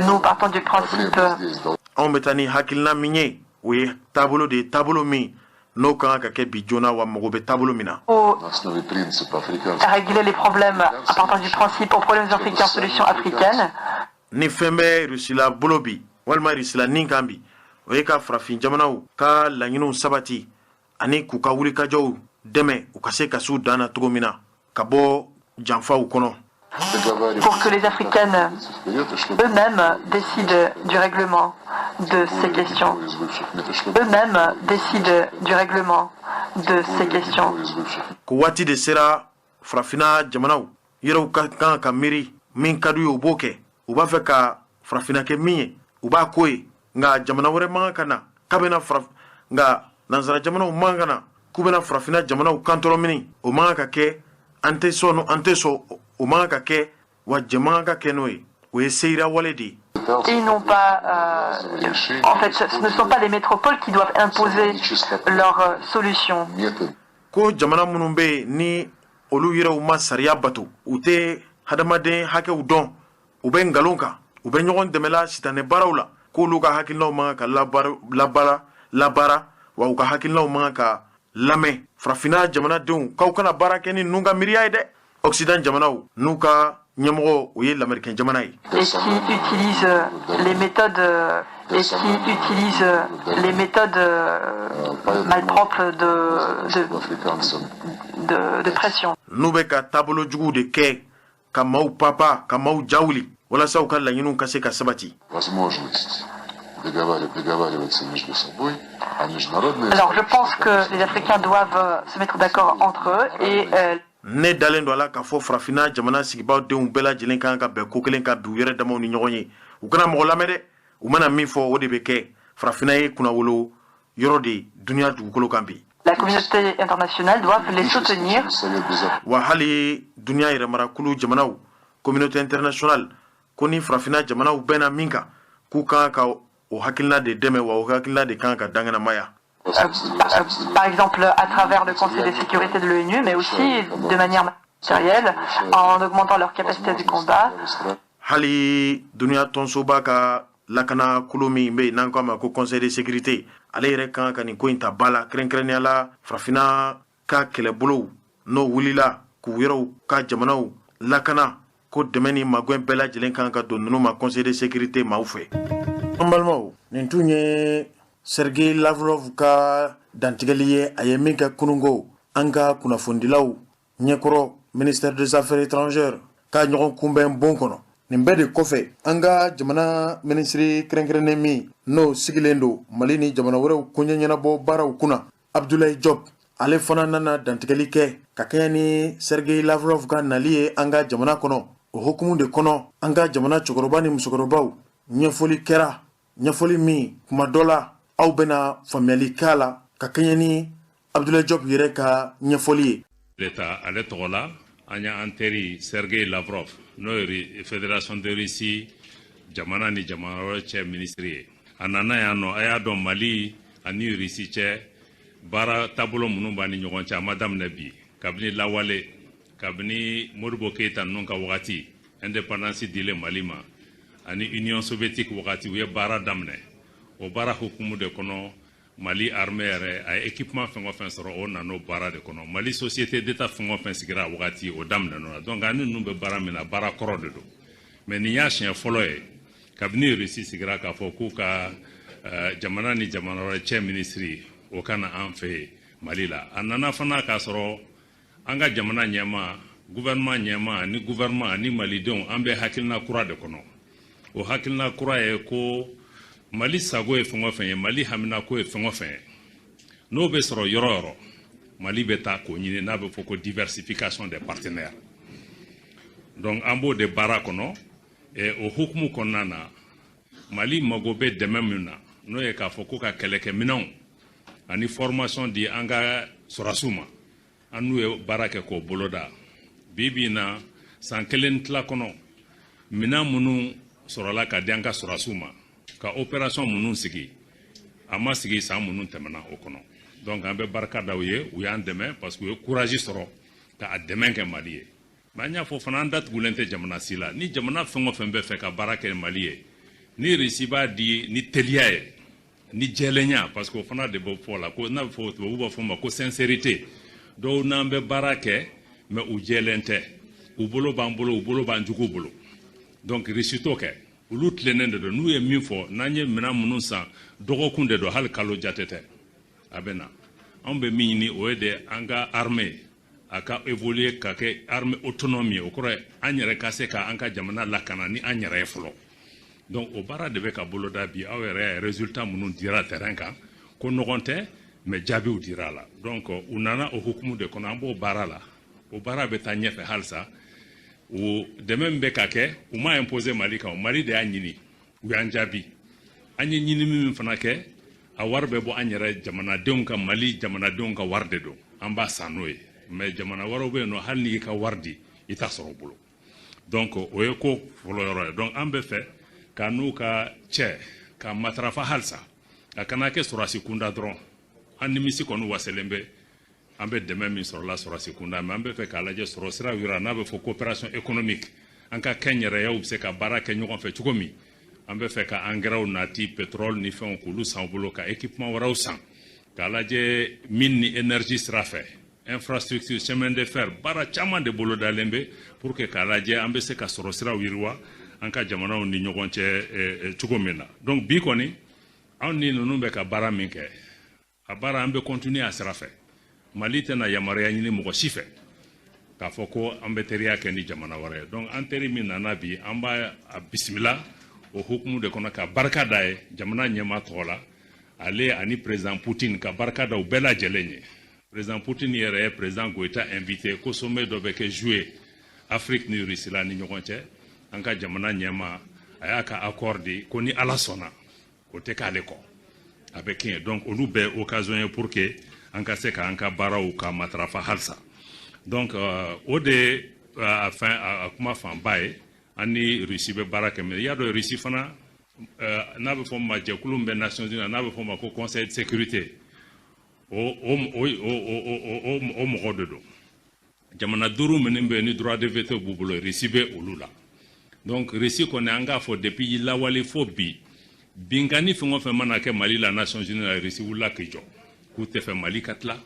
Nous partons du principe Anw bɛ taa ni hakilina min ye, o ye taabolo de ye, taabolo min n'o kan ka kɛ bi joona, wa mago bɛ taabolo min na. Pour régler les problèmes à partir du principe aux problèmes africains, solutions africaines. Ni fɛn bɛ Rusila bolo bi, walima Rusila nin kan bi, o ye ka farafin jamanaw ka laɲiniw sabati ani k'u ka wulikajɔw dɛmɛ, u ka se ka s'u dan na cogo min na ka bɔ janfaw kɔnɔ. Pour que les Africaines eux-mêmes décident du règlement de ces questions. Eux-mêmes décident du règlement de ces questions. Ko waati de sera Farafinna jamanaw yɛrɛw ka kan ka miiri min ka d'u ye, u b'o kɛ. U b'a fɛ ka Farafinna kɛ min ye, u b'a ko ye. Nka jamana wɛrɛ man kan ka na k'a bɛna faraf, nka nansara jamanaw man ka na k'u bɛna Farafinna jamanaw kantɔrɔ mini. O man kan ka kɛ. An tɛ sɔn, an tɛ sɔn, o man kan ka kɛ, wa jɛ man kan ka kɛ n'o ye. O ye seyira wale de ye. Ils n'ont pas, en fait, ce ne sont pas les métropoles qui doivent imposer leurs solutions. Ko jamana minnu bɛ yen ni olu yɛrɛw ma sariya bato, u tɛ hadamaden hakɛw dɔn, u bɛ nkalon kan, u bɛ ɲɔgɔn dɛmɛla sitanɛ baaraw la, k'olu ka hakilinaw man kan ka labaara labaara, wa u ka hakilinaw man kan ka lamɛn. Farafinna jamanadenw, k'aw kana baara kɛ ni ninnu ka miiriya ye dɛ. Occident jamanaw n'u ka ɲɛmɔgɔ, o ye lamɛrikɛn jamana ye. Et qui utilisent les méthodes malpropres de pression. N'u bɛ ka taabolo juguw de kɛ ka maaw papa, ka maaw jawuli, walasa u ka laɲiniw ka se ka sabati. Договариваться между собой, а международные Alors je pense que les Africains doivent se mettre d'accord entre eux et Ne dalen don a la k'a fɔ Farafinna jamana sigibaw denw bɛɛ lajɛlen kan ka bɛn ko kelen ka bi u yɛrɛ damaw ni ɲɔgɔn ye. U kana mɔgɔ lamɛn dɛ. U mana min fɔ, o de bɛ kɛ. Farafinna ye kunnawolo yɔrɔ de ye dunuya dugukolo kan bi. La communauté internationale doit les soutenir. Совет Безопасности Wa hali duniya yɛrɛmarakulu jamanaw, communauté internationale, ko ni Farafinna jamanaw bɛnna min kan, k'u kan ka o hakilina de dɛmɛ, wa o hakilina de kan ka danganamaya. Par exemple à travers le Conseil de sécurité de l'ONU, mais aussi de manière matérielle, en augmentant leur capacité de combat. Hali duniya tɔnsoba ka Lakana kulu min bɛ yen n'an k'a ma ko Conseil de sécurité, ale yɛrɛ kan ka nin ko in ta ba la, kɛrɛnkɛrɛnnenya la Farafinna ka kɛlɛbolow n'o wulila k'u yɛrɛw ka jamanaw lakana, ko dɛmɛ ni magɛn bɛɛ lajɛlen kan ka don ninnu ma Conseil de sécurité maaw fɛ. An balimaw, nin tun ye Sergei Lavrov ka dantigɛli ye, a ye min kɛ kununko an ka kunnafonidilaw ɲɛkɔrɔ ministère des Affaires étrangères ka ɲɔgɔn kunbɛn bon kɔnɔ. Nin bɛɛ de kɔfɛ, an ka jamana minisiri kɛrɛnkɛrɛnnen min n'o sigilen don Mali ni jamana wɛrɛw koɲɛ ɲɛnabɔ baaraw kunna, Abdoulaye Diop, ale fana nana dantigɛli kɛ ka kɛɲɛ ni Sergei Lavrov ka nali ye an ka jamana kɔnɔ. O hukumu de kɔnɔ, an ka jamana cɛkɔrɔba ni musokɔrɔbaw, ɲɛfɔli kɛra, ɲɛfɔli min kuma dɔ la aw bɛna faamuyali k'a la ka kɛɲɛ ni Abdoulaye Diop yɛrɛ ka ɲɛfɔli ye. L'État ale tɔgɔ la, an y'an teri Sergei Lavrov, n'o ye Fédération de Russie jamana ni jamana wɛrɛ cɛ minisiri ye, a nana yan nɔ. A y'a dɔn, Mali ani Russie cɛ, baara taabolo minnu b'a ni ɲɔgɔn cɛ, a ma daminɛ bi. Kabini lawale, kabini Modibo Keyita ninnu ka wagati, indépendance dilen Mali ma, ani Union soviétique wagati, u ye baara daminɛ. O baara hukumu de kɔnɔ, Mali armée yɛrɛ a ye équipement fɛn o fɛn sɔrɔ, o nana o baara de kɔnɔ. Mali société d'État fɛn o fɛn sigira a wagati, o daminɛ la. Donc ani ninnu bɛ baara min na, baara kɔrɔ de don. Mais nin y'a siɲɛ fɔlɔ ye kabini Russie sigira k'a fɔ k'u ka jamana ni jamana wɛrɛ cɛ minisiri, o ka na an fɛ yen Mali la. A nana fana k'a sɔrɔ an ka jamana ɲɛmaa, gouvernement ɲɛmaa ni gouvernement ani malidenw, an bɛ hakilina kura de kɔnɔ. O hakilina kura ye ko Mali sago ye fɛn o fɛn ye, Mali haminako ye fɛn o fɛn ye, n'o bɛ sɔrɔ yɔrɔ o yɔrɔ, Mali bɛ taa k'o ɲini, n'a bɛ fɔ ko diversification des partenaires. Donc an b'o de baara kɔnɔ. O hukumu kɔnɔna na, Mali mago bɛ dɛmɛ min na, n'o ye k'a fɔ ko ka kɛlɛkɛminɛnw ani formation di an ka sɔrɔdasiw ma, an n'u ye baara kɛ k'o boloda. Bi bi in na, san kelen tila kɔnɔ, minɛn minnu sɔrɔla ka di an ka sɔrɔdasiw ma ka opération minnu sigi, a ma sigi san minnu tɛmɛna o kɔnɔ. Donc an bɛ barika da u ye, u y'an dɛmɛ parce que u ye courage sɔrɔ ka a dɛmɛ kɛ Mali ye. Mais an y'a fɔ fana, an datugulen tɛ jamana si la. Ni jamana fɛn o fɛn bɛ fɛ ka baara kɛ Mali ye, ni Russie b'a di ni teliya ye, ni jɛlenya, parce que o fana de bɛ fɔ la ko n'a bɛ fɔ, tubabu b'a fɔ ma ko sincérité. Dɔw n'an bɛ baara kɛ, mais u jɛlen tɛ, u bolo b'an bolo, u bolo b'an jugu bolo. Donc Russie t'o kɛ, olu tilennen de don. N'u ye min fɔ, n'an ye minɛn minnu san, dɔgɔkun de don, hali kalo jate tɛ, a bɛ na. Anw bɛ min ɲini, o ye de an ka armée a ka évoluer ka kɛ armée autonome ye. O kɔrɔ ye an yɛrɛ ka se ka an ka jamana lakana ni an yɛrɛ ye fɔlɔ. Donc o baara de bɛ ka boloda bi. Aw yɛrɛ ye résultat minnu dira terrain kan, ko ɲɔgɔn tɛ, mais jaabiw dira a la. Donc u nana o hukumu de kɔnɔ, an b'o baara la, o baara bɛ taa ɲɛfɛ halisa. O dɛmɛ min bɛ ka kɛ, u ma imposer Mali kan, Mali de y'a ɲini, u y'an jaabi. An ye ɲini min fana kɛ, a wari bɛ bɔ an yɛrɛ jamanadenw ka, Mali jamanadenw ka wari de don, an b'a san n'o ye. Mais jamana wɛrɛw bɛ yen nɔ, hali n'i ka wari di, i t'a sɔrɔ u bolo. Donc o ye ko fɔlɔ yɔrɔ ye. Donc an bɛ fɛ ka n'u ka cɛ ka matarafa halisa, a kana kɛ sɔrɔdasi kunda dɔrɔn. An nimisi kɔni waselen bɛ, an bɛ dɛmɛ min sɔrɔla sɔrɔdasi kunda, mais an bɛ fɛ k'a lajɛ sɔrɔ sira yira, n'a bɛ fɔ coopération économique, an ka kɛnyɛrɛyew bɛ se ka baara kɛ ɲɔgɔn fɛ cogo min. An bɛ fɛ ka engrais nati, pétrole ni fɛnw, k'olu san u bolo, ka équipement wɛrɛw san, k'a lajɛ mine ni énergie sira fɛ, infrastructure, chemin de fer, baara caman de bolodalen bɛ pour que k'a lajɛ an bɛ se ka sɔrɔ siraw yiriwa an ka jamanaw ni ɲɔgɔn cɛ cogo min na. Donc bi kɔni, anw ni ninnu bɛ ka baara min kɛ, a baara an bɛ continuer a sira fɛ. Mali tɛna yamaruya ɲini mɔgɔ si fɛ k'a fɔ ko an bɛ teriya kɛ ni jamana wɛrɛ ye. Donc an teri min nana bi, an b'a a bisimila o hukumu de kɔnɔ, ka barika da ye jamana ɲɛmaa tɔgɔ la, ale ani président Poutine, ka barika da u bɛɛ lajɛlen ye. Président Poutine yɛrɛ ye président Goïta invité ko sommet dɔ bɛ kɛ juillet, Afrique ni Russie la ni ɲɔgɔn cɛ. An ka jamana ɲɛmaa a y'a ka accord di ko ni Ala sɔnna, o tɛ k'ale kɔ, a bɛ kɛ. Donc olu bɛɛ occasion ye pour que an ka se k'an ka baaraw ka matarafa halisa. Donc o de a fɛn a kuma fanba ye. An ni Russie bɛ baara kɛ, mais i y'a dɔn, Russie fana, n'a bɛ fɔ o ma jɛkulu min bɛ Nations Unies, n'a bɛ fɔ o ma ko Conseil de sécurité, o mɔgɔ de don. Jamana duuru minnu bɛ yen ni droit de veto b'u bolo, Russie bɛ olu la. Donc Russie kɔni, an k'a fɔ depuis lawale fo bi. Binkanni fɛn o fɛn mana kɛ Mali la, Nations Unies la, Russie wulila k'i jɔ k'u tɛ fɛ Mali ka tila,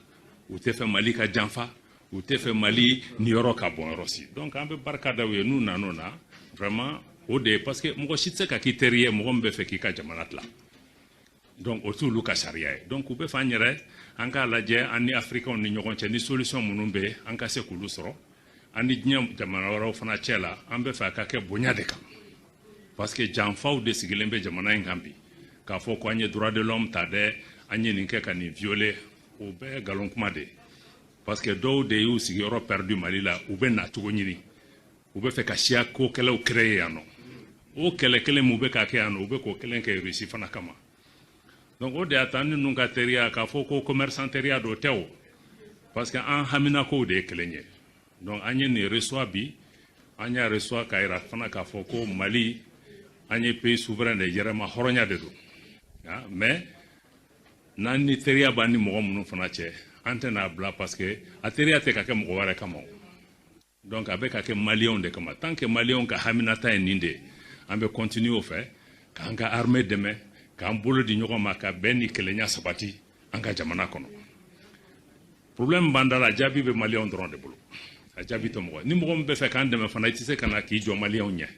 u tɛ fɛ Mali ka janfa, u tɛ fɛ Mali niyɔrɔ ka bɔn yɔrɔ si. Donc an bɛ barika da u ye n'u nan'o na vraiment. O de ye parce que mɔgɔ si tɛ se ka k'i teri ye mɔgɔ min bɛ fɛ k'i ka jamana tila. Donc o t'olu ka sariya ye. Donc u bɛ fɛ an yɛrɛ an k'a lajɛ an ni Africains ni ɲɔgɔn cɛ, ni solution minnu bɛ, an ka se k'olu sɔrɔ an ni diɲɛ jamana wɛrɛw fana cɛ la. An bɛ fɛ a ka kɛ bonya de kan, parce que janfaw de sigilen bɛ jamana in kan bi. K'a fɔ ko an ye droit de l'homme ta dɛ, an ye nin kɛ ka nin violer, o bɛɛ ye nkalon kuma de ye, parce que dɔw de y'u sigiyɔrɔ perdu Mali la. U bɛ na cogo ɲini, u bɛ fɛ ka siya ko kɛlɛw créer yan nɔ. O kɛlɛ kelen mun bɛ ka kɛ yan nɔ, u bɛ k'o kelen kɛ Russie fana kama. Donc o de y'a to an ni ninnu ka teriya, k'a fɔ ko commerçant teriya dɔ tɛ o, parce que an haminakow de ye kelen ye. Donc an ye nin reçoit bi, an y'a reçoit k'a yira fana k'a fɔ ko Mali, an ye pays souverain de, yɛrɛma hɔrɔnya de don. Mais n'an ni teriya b'an ni mɔgɔ minnu fana cɛ, an tɛna bila, parce que a teriya tɛ ka kɛ mɔgɔ wɛrɛ kama o. Donc a bɛ ka kɛ Maliyɛnw de kama. Tant que Maliyɛnw ka haminata ye nin de ye, an bɛ continuer o fɛ, k'an ka armée dɛmɛ, k'an bolo di ɲɔgɔn ma, ka bɛn ni kelenya sabati an ka jamana kɔnɔ. Problème b'an da la, jaabi bɛ Maliyɛnw dɔrɔn de bolo, a jaabi tɛ mɔgɔ ni mɔgɔ min bɛ fɛ k'an dɛmɛ fana. I tɛ se ka na k'i jɔ Maliyɛnw ɲɛ,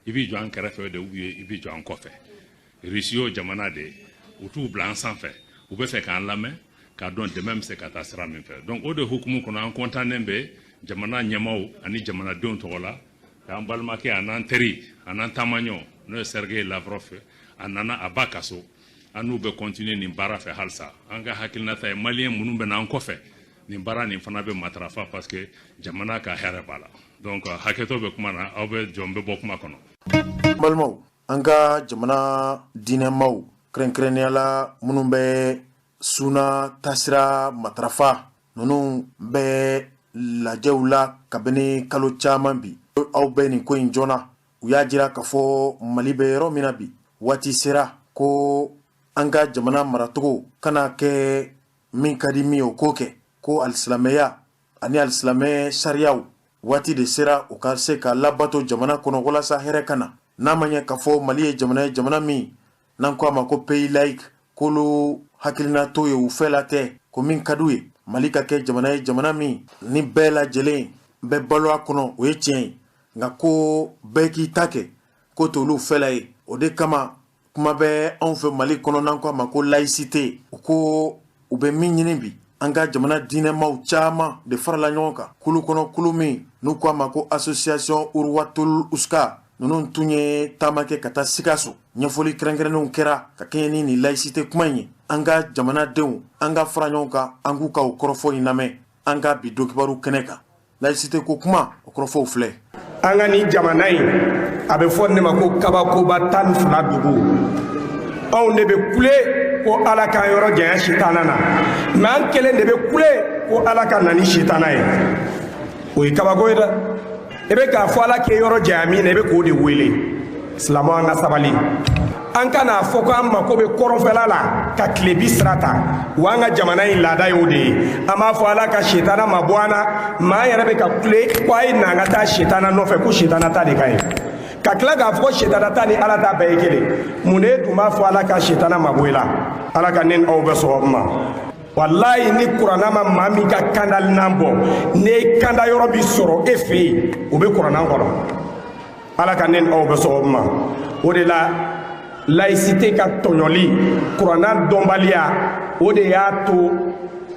i b'i jɔ an kɛrɛfɛ de, ou bien i b'i jɔ an kɔfɛ. Russie y'o jamana de ye, u t'u bila an sanfɛ, u bɛ fɛ k'an lamɛn, k'a dɔn dɛmɛ bɛ se ka taa sira min fɛ. Donc o de hukumu kɔnɔ, an kɔntannen bɛ jamana ɲɛmaaw ani jamanadenw tɔgɔ la k'an balimakɛ, a n'an teri, a n'an taamaɲɔ, n'o ye Sergei Lavrov. A nana a ba kaso, an n'u bɛ continuer nin baara fɛ halisa. An ka hakilinata ye, Maliyɛn minnu bɛ na an kɔfɛ, nin baara nin fana bɛ matarafa, parce que jamana ka hɛrɛ b'a la. Donc hakɛto bɛ kuma na, aw bɛ jɔ, n bɛ bɔ kuma kɔnɔ. Balimaw, an ka jamana diinɛmaw, kɛrɛnkɛrɛnnenya la minnu bɛ suna tasira matarafa, ninnu bɛ lajɛw la kabini kalo caman bi. Aw bɛ nin ko in joona, u y'a jira k'a fɔ Mali bɛ yɔrɔ min na bi, waati sera ko an ka jamana maracogo kana kɛ min ka di min ye o k'o kɛ, ko alisilamɛya ani alisilamɛ sariyaw, waati de sera u ka se ka labato jamana kɔnɔ walasa hɛrɛ ka na. N'a ma ɲɛ k'a fɔ Mali ye jamana ye, jamana min n'an ko a ma ko pays laïque, k'olu hakilina t'o ye, u fɛla tɛ ko min ka d'u ye Mali ka kɛ jamana ye, jamana min ni bɛɛ lajɛlen bɛ balo a kɔnɔ, o ye tiɲɛ ye, nka ko bɛɛ k'i ta kɛ, ko t'olu fɛla ye. O de kama kuma bɛ anw fɛ Mali kɔnɔ n'an ko a ma ko laïcité. U ko u bɛ min ɲini bi, an ka jamana diinɛmaw caman de farala ɲɔgɔn kan kulu kɔnɔ, kulu min n'u ko a ma ko Association Urwatul Uska. Ninnu tun ye taama kɛ ka taa Sikaso. Ɲɛfɔli kɛrɛnkɛrɛnnenw kɛra ka kɛɲɛ ni nin laïcité kuma in ye. An ka jamanadenw, an ka fara ɲɔgɔn kan, an k'u ka o kɔrɔfɔ in lamɛn an ka bi donkibaru kɛnɛ kan. Laïcité ko kuma, o kɔrɔfɔw filɛ. An ka nin jamana in, a bɛ fɔ ne ma ko kabakoba 12 dugu. Anw de bɛ kule ko Ala k'an yɔrɔ janya sitana na, mɛ an kelen de bɛ kule ko Ala ka na ni sitana ye. O ye kabako ye dɛ. I bɛ k'a fɔ Ala k'e yɔrɔ janya min na, i bɛ k'o de wele. Silamɛw, an ka sabali. An ka n'a fɔ ko an mako bɛ kɔrɔnfɛla la ka tilebi sira ta wa. An ka jamana in laada y'o de ye. An b'a fɔ Ala ka sitana ma bɔ an na, mɛ an yɛrɛ bɛ ka kule ko a ye na an ka taa sitana nɔfɛ, ko sitana ta de ka ɲi, ka tila k'a fɔ ko sitana ta ni Ala ta bɛɛ ye kelen. Mun de tun b'a fɔ Ala ka sitana ma bɔ i la? Ala ka ne ni aw bɛ sɔgɔma ma. Walayi, ni kuranna ma maa min ka kandalinan bɔ, n'e ye kanda yɔrɔ min sɔrɔ e fɛ yen, o bɛ kuranna kɔnɔ. Ala ka ne ni aw bɛ sɔgɔma ma. O de la, laïcité ka tɔɲɔli, kuranna dɔnbaliya, o de y'a to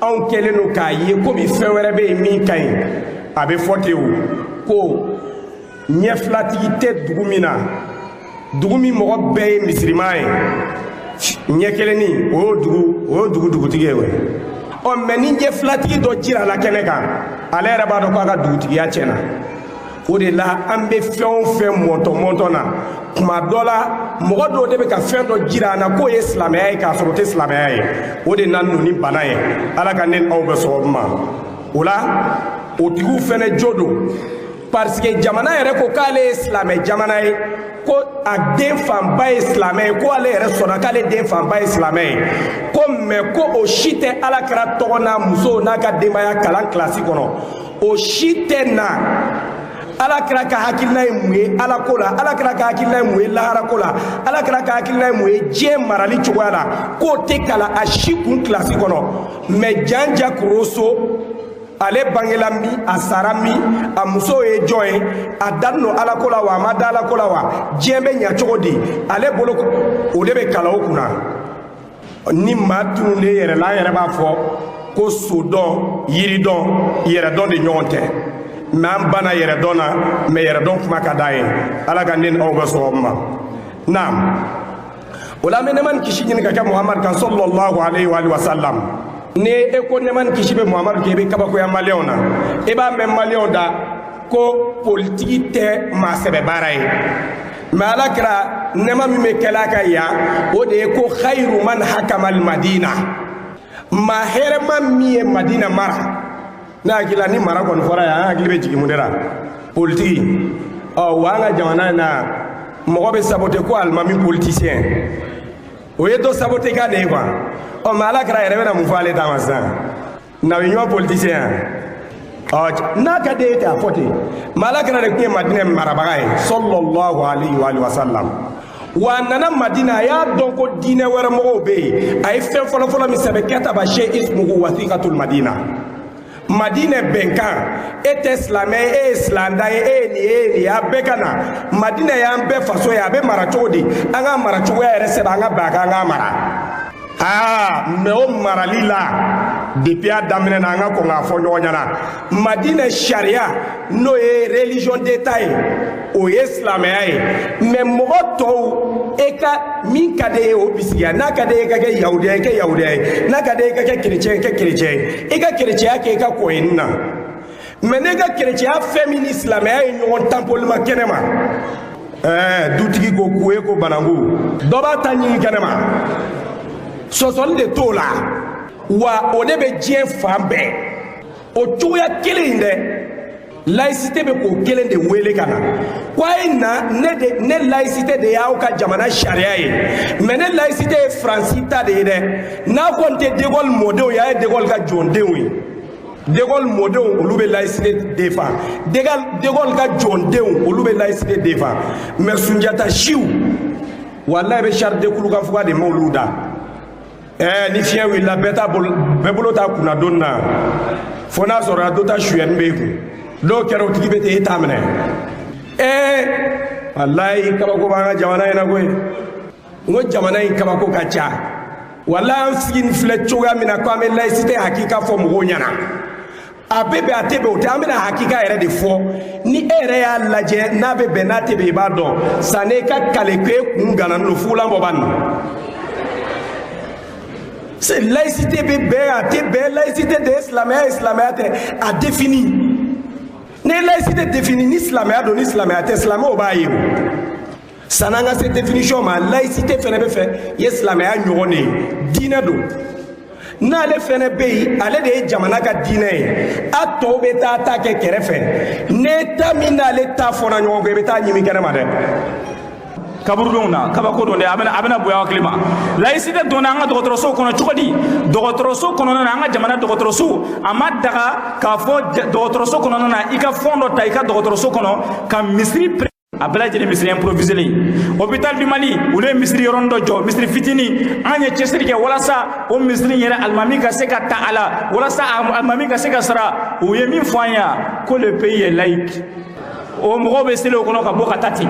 anw kɛlen don k'a ye komi fɛn wɛrɛ bɛ yen min ka ɲi. A bɛ fɔ ten o, ko ɲɛfilatigi tɛ dugu min na, dugu min mɔgɔ bɛɛ ye misiriman ye, ɲɛ kelenni, o y'o dugu, o y'o dugu dugutigi ye. O ye ɔ, mɛ ni ɲɛfilatigi dɔ jira la kɛnɛ kan, ale yɛrɛ b'a dɔn k'a ka dugutigiya tiɲɛna. O de la, an bɛ fɛn o fɛn mɔntɔn mɔntɔn na, tuma dɔ la mɔgɔ dɔw de bɛ ka fɛn dɔ jira an na k'o ye silamɛya ye, k'a sɔrɔ o tɛ silamɛya ye. O de na ninnu ni bana ye. Ala ka ne ni aw bɛ sɔgɔma ma. O la, o tigiw fɛnɛ jo don, parce que jamana yɛrɛ ko k'ale ye silamɛ jamana ye, ko a den fanba ye silamɛ ye, ko ale yɛrɛ sɔnna k'ale den fanba ye silamɛ ye, ko mɛ ko o si tɛ Ala kɛra tɔgɔ n'a muso n'a ka denbaya kalan kilasi kɔnɔ, o si tɛ na. Ala kira ka hakilina ye mun ye Ala ko la? Ala kira ka hakilina ye mun ye lahara ko la? Ala kira ka hakilina ye mun ye diɲɛ marali cogoya la? K'o tɛ kalan a si kun kilasi kɔnɔ. Mais Jean-Jacques Rousseau, ale bangela min, a sara min, a muso ye jɔn ye, a dannen don Ala ko la wa, a ma da Ala ko la wa, diɲɛ bɛ ɲa cogo di ale bolo, o de bɛ kalan o kunna. Ni maa tununnen yɛrɛ la, an yɛrɛ b'a fɔ ko sodɔn, yiridɔn, yɛrɛdɔn de ɲɔgɔn tɛ. Mais an banna yɛrɛdɔn na, mais yɛrɛdɔn kuma ka d'an ye. Ala ka ne ni aw bɛ sɔgɔma ma. Naam, o la an bɛ nɛɛma ni kisi ɲini ka kɛ Muhamadu kan, sallallahu alayhi wa sallam. Ni e ko nɛɛma ni kisi bɛ Muhamadu kan, i bɛ kabakoya Maliyɛnw na. I b'a mɛn Maliyɛnw da ko politiki tɛ maa sɛbɛ baara ye. Mais Ala kɛra nɛɛma min bɛ kɛla a kan yan, o de ye ko khayru man hakama al-Madina, maa hɛrɛma min ye Madina mara. Ne hakili la, ni mara kɔni fɔra yan, an hakili bɛ jigin mun de la? Politiki. Ɔ wa, an ka jamana in na, mɔgɔ bɛ saboter ko alimami politicien, o ye dɔ saboter kan de ye quoi. Ɔ mais Ala kɛra yɛrɛ bɛna mun fɔ ale ta ma sisan? Nabi ɲuman politicien. Ɔ n'a ka di e tɛ a fɔ ten. Mais Ala kɛra de tun ye Madinɛ marabaga ye, sallallahu alayhi wa sallam. Wa a nana Madina, a y'a dɔn ko diinɛ wɛrɛ mɔgɔw bɛ yen. A ye fɛn fɔlɔfɔlɔ min sɛbɛn, kataba shay ismuhu wasiqatul Madina, Madinɛ bɛnkan. E tɛ silamɛ ye, e ye silanda ye, e ye nin ye, e ye nin ye, a bɛɛ ka na. Madinɛ y'an bɛɛ faso ye, a bɛ mara cogo di? An ka mara cogoya yɛrɛ sɛbɛn, an ka bɛn a kan, an k'a mara. Aa mais o marali la, depuis a daminɛ na, an ka kɔn k'a fɔ ɲɔgɔn ɲɛna, Madinɛ sariya, n'o ye religion d'état ye, o ye silamɛya ye. Mais mɔgɔ tɔw, e ka min ka di e ye, o bisigiya. N'a ka di e ka kɛ yahudiya ye, kɛ yahudiya ye. N'a ka di e ka kɛ kerecɛn ye, kɛ kerecɛn ye. I ka kerecɛnya kɛ, i ka kɔ ye nin na. Mais n'e ka kerecɛnya fɛn min ni silamɛya ye ɲɔgɔn tanpolima kɛnɛ ma, ɛɛ dutigi ko k'u ye ko bananku, dɔ b'a ta ɲini kɛnɛ ma, sɔsɔli de t'o la. Wa o de bɛ diɲɛ fan bɛɛ, o cogoya kelen in dɛ. Laïcité bɛ k'o kelen de wele ka na ko a ye na. Ne de, ne laïcité de y'aw ka jamana sariya ye. Mais ne laïcité ye Faransi ta de ye dɛ. N'a kɔni tɛ De Gaulle mɔdenw ye, a ye De Gaulle ka jɔndenw ye. De Gaulle mɔdenw, olu bɛ laïcité défend. De Gaulle ka jɔndenw, olu bɛ laïcité défend. Mais Sunjata siw, walayi, bɛ charte de Kulukanfuga de m'olu da. Ɛɛ ni fiɲɛ wulila, bɛɛ t'a bolo, bɛɛ bolo t'a kunna don na, fo n'a sɔrɔ dɔ ta suyɛni b'e kun. N'o kɛra, o tigi bɛ ten, e t'a minɛ. Ɛɛ walayi, kabako b'an ka jamana in na koyi. N ko jamana in kabako ka ca. Walayi, an sigi nin filɛ cogoya min na, ko an bɛ laïcité hakika fɔ mɔgɔw ɲɛna, a bɛ bɛn, a tɛ bɛn, o tɛ. An bɛna hakika yɛrɛ de fɔ. Ni e yɛrɛ y'a lajɛ, n'a bɛ bɛn, n'a tɛ bɛn, i b'a dɔn. Sanni e ka kale ko e kun gananen don, fugulan bɔ ba nin. C'est laïcité bɛ bɛn, a tɛ bɛn, laïcité de ye silamɛya ye, silamɛya tɛ, a défini. Ni ye laïcité défini, ni silamɛya don, ni silamɛya tɛ, silamɛw b'a ye. O sanni an ka se définition ma, laïcité fɛnɛ bɛ fɛ ye silamɛya ɲɔgɔn de ye, diinɛ don. N'ale fɛnɛ bɛ yen, ale de ye jamana ka diinɛ ye. A tɔw bɛ taa ta kɛ kɛrɛfɛ. N'e ta min n'ale ta fɔra ɲɔgɔn kɔ, i bɛ taa ɲimi kɛnɛ ma dɛ. Kaburudenw na, kabako don dɛ, a bɛna bonya hakili ma. Laïcité donna an ka dɔgɔtɔrɔsow kɔnɔ cogo di? Dɔgɔtɔrɔso kɔnɔna na, an ka jamana dɔgɔtɔrɔso, a ma daga k'a fɔ dɔgɔtɔrɔso kɔnɔna na, i ka fɔn dɔ ta i ka dɔgɔtɔrɔso kɔnɔ ka misiri, a bɛɛ lajɛlen misiri improvisé. Hôpital du Mali, olu ye misiri yɔrɔnin dɔ jɔ, misiri fitinin. An ye cɛsiri kɛ walasa o misiri in yɛrɛ, alimami ka se ka ta a la, walasa alimami ka se ka sara. U ye min fɔ an ye ko le pays est laïque. O mɔgɔw bɛ seli o kɔnɔ ka bɔ ka taa ten.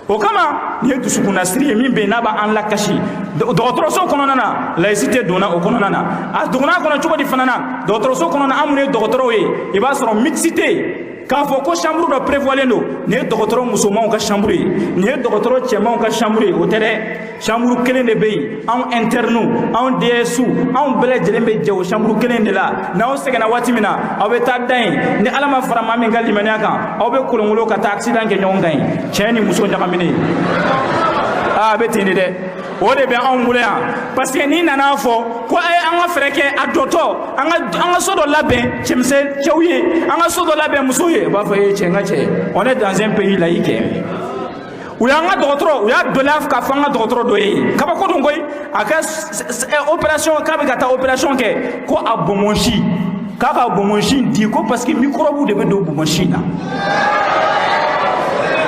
O kama, nin ye dusukunnasiri ye min bɛ yen, n'a b'an lakasi. Dɔgɔtɔrɔso kɔnɔna na, laïcité donna o kɔnɔna na. A donna a kɔnɔ cogo di fana na? Dɔgɔtɔrɔso kɔnɔna, an minnu ye dɔgɔtɔrɔw ye, i b'a sɔrɔ mixité, k'a fɔ ko chambre dɔ prévoilen don, nin ye dɔgɔtɔrɔ musomanw ka chambre ye, nin ye dɔgɔtɔrɔ cɛmanw ka chambre ye, o tɛ dɛ. Chambre kelen de bɛ yen. Anw internes, anw DS, anw bɛɛ lajɛlen bɛ jɛ o chambre kelen de la. N'aw sɛgɛnna waati min na, aw bɛ taa da yen. Ni Ala ma fara maa min ka limaniya kan, aw bɛ kolonkolon ka taa accident kɛ ɲɔgɔn kan yen, cɛ ni muso ɲagaminen. Aa, a bɛ ten de dɛ. O de bɛ anw bolo yan, parce que n'i nana fɔ ko a ye an ka fɛɛrɛ kɛ a dɔtɔ, an ka so dɔ labɛn cɛmisɛn cɛw ye, an ka so dɔ labɛn musow ye, u b'a fɔ e cɛ, n ka cɛ, on est dans un pays laïque. U y'an ka dɔgɔtɔrɔ, u y'a dɔnniya k'a fɔ an ka dɔgɔtɔrɔ dɔ ye, kabako don koyi. A ka opération, k'a bɛ ka taa opération kɛ, ko a bɔnbɔnsi k'a ka bonbonsi di ko parce que microbe de bɛ don bonbonsi na.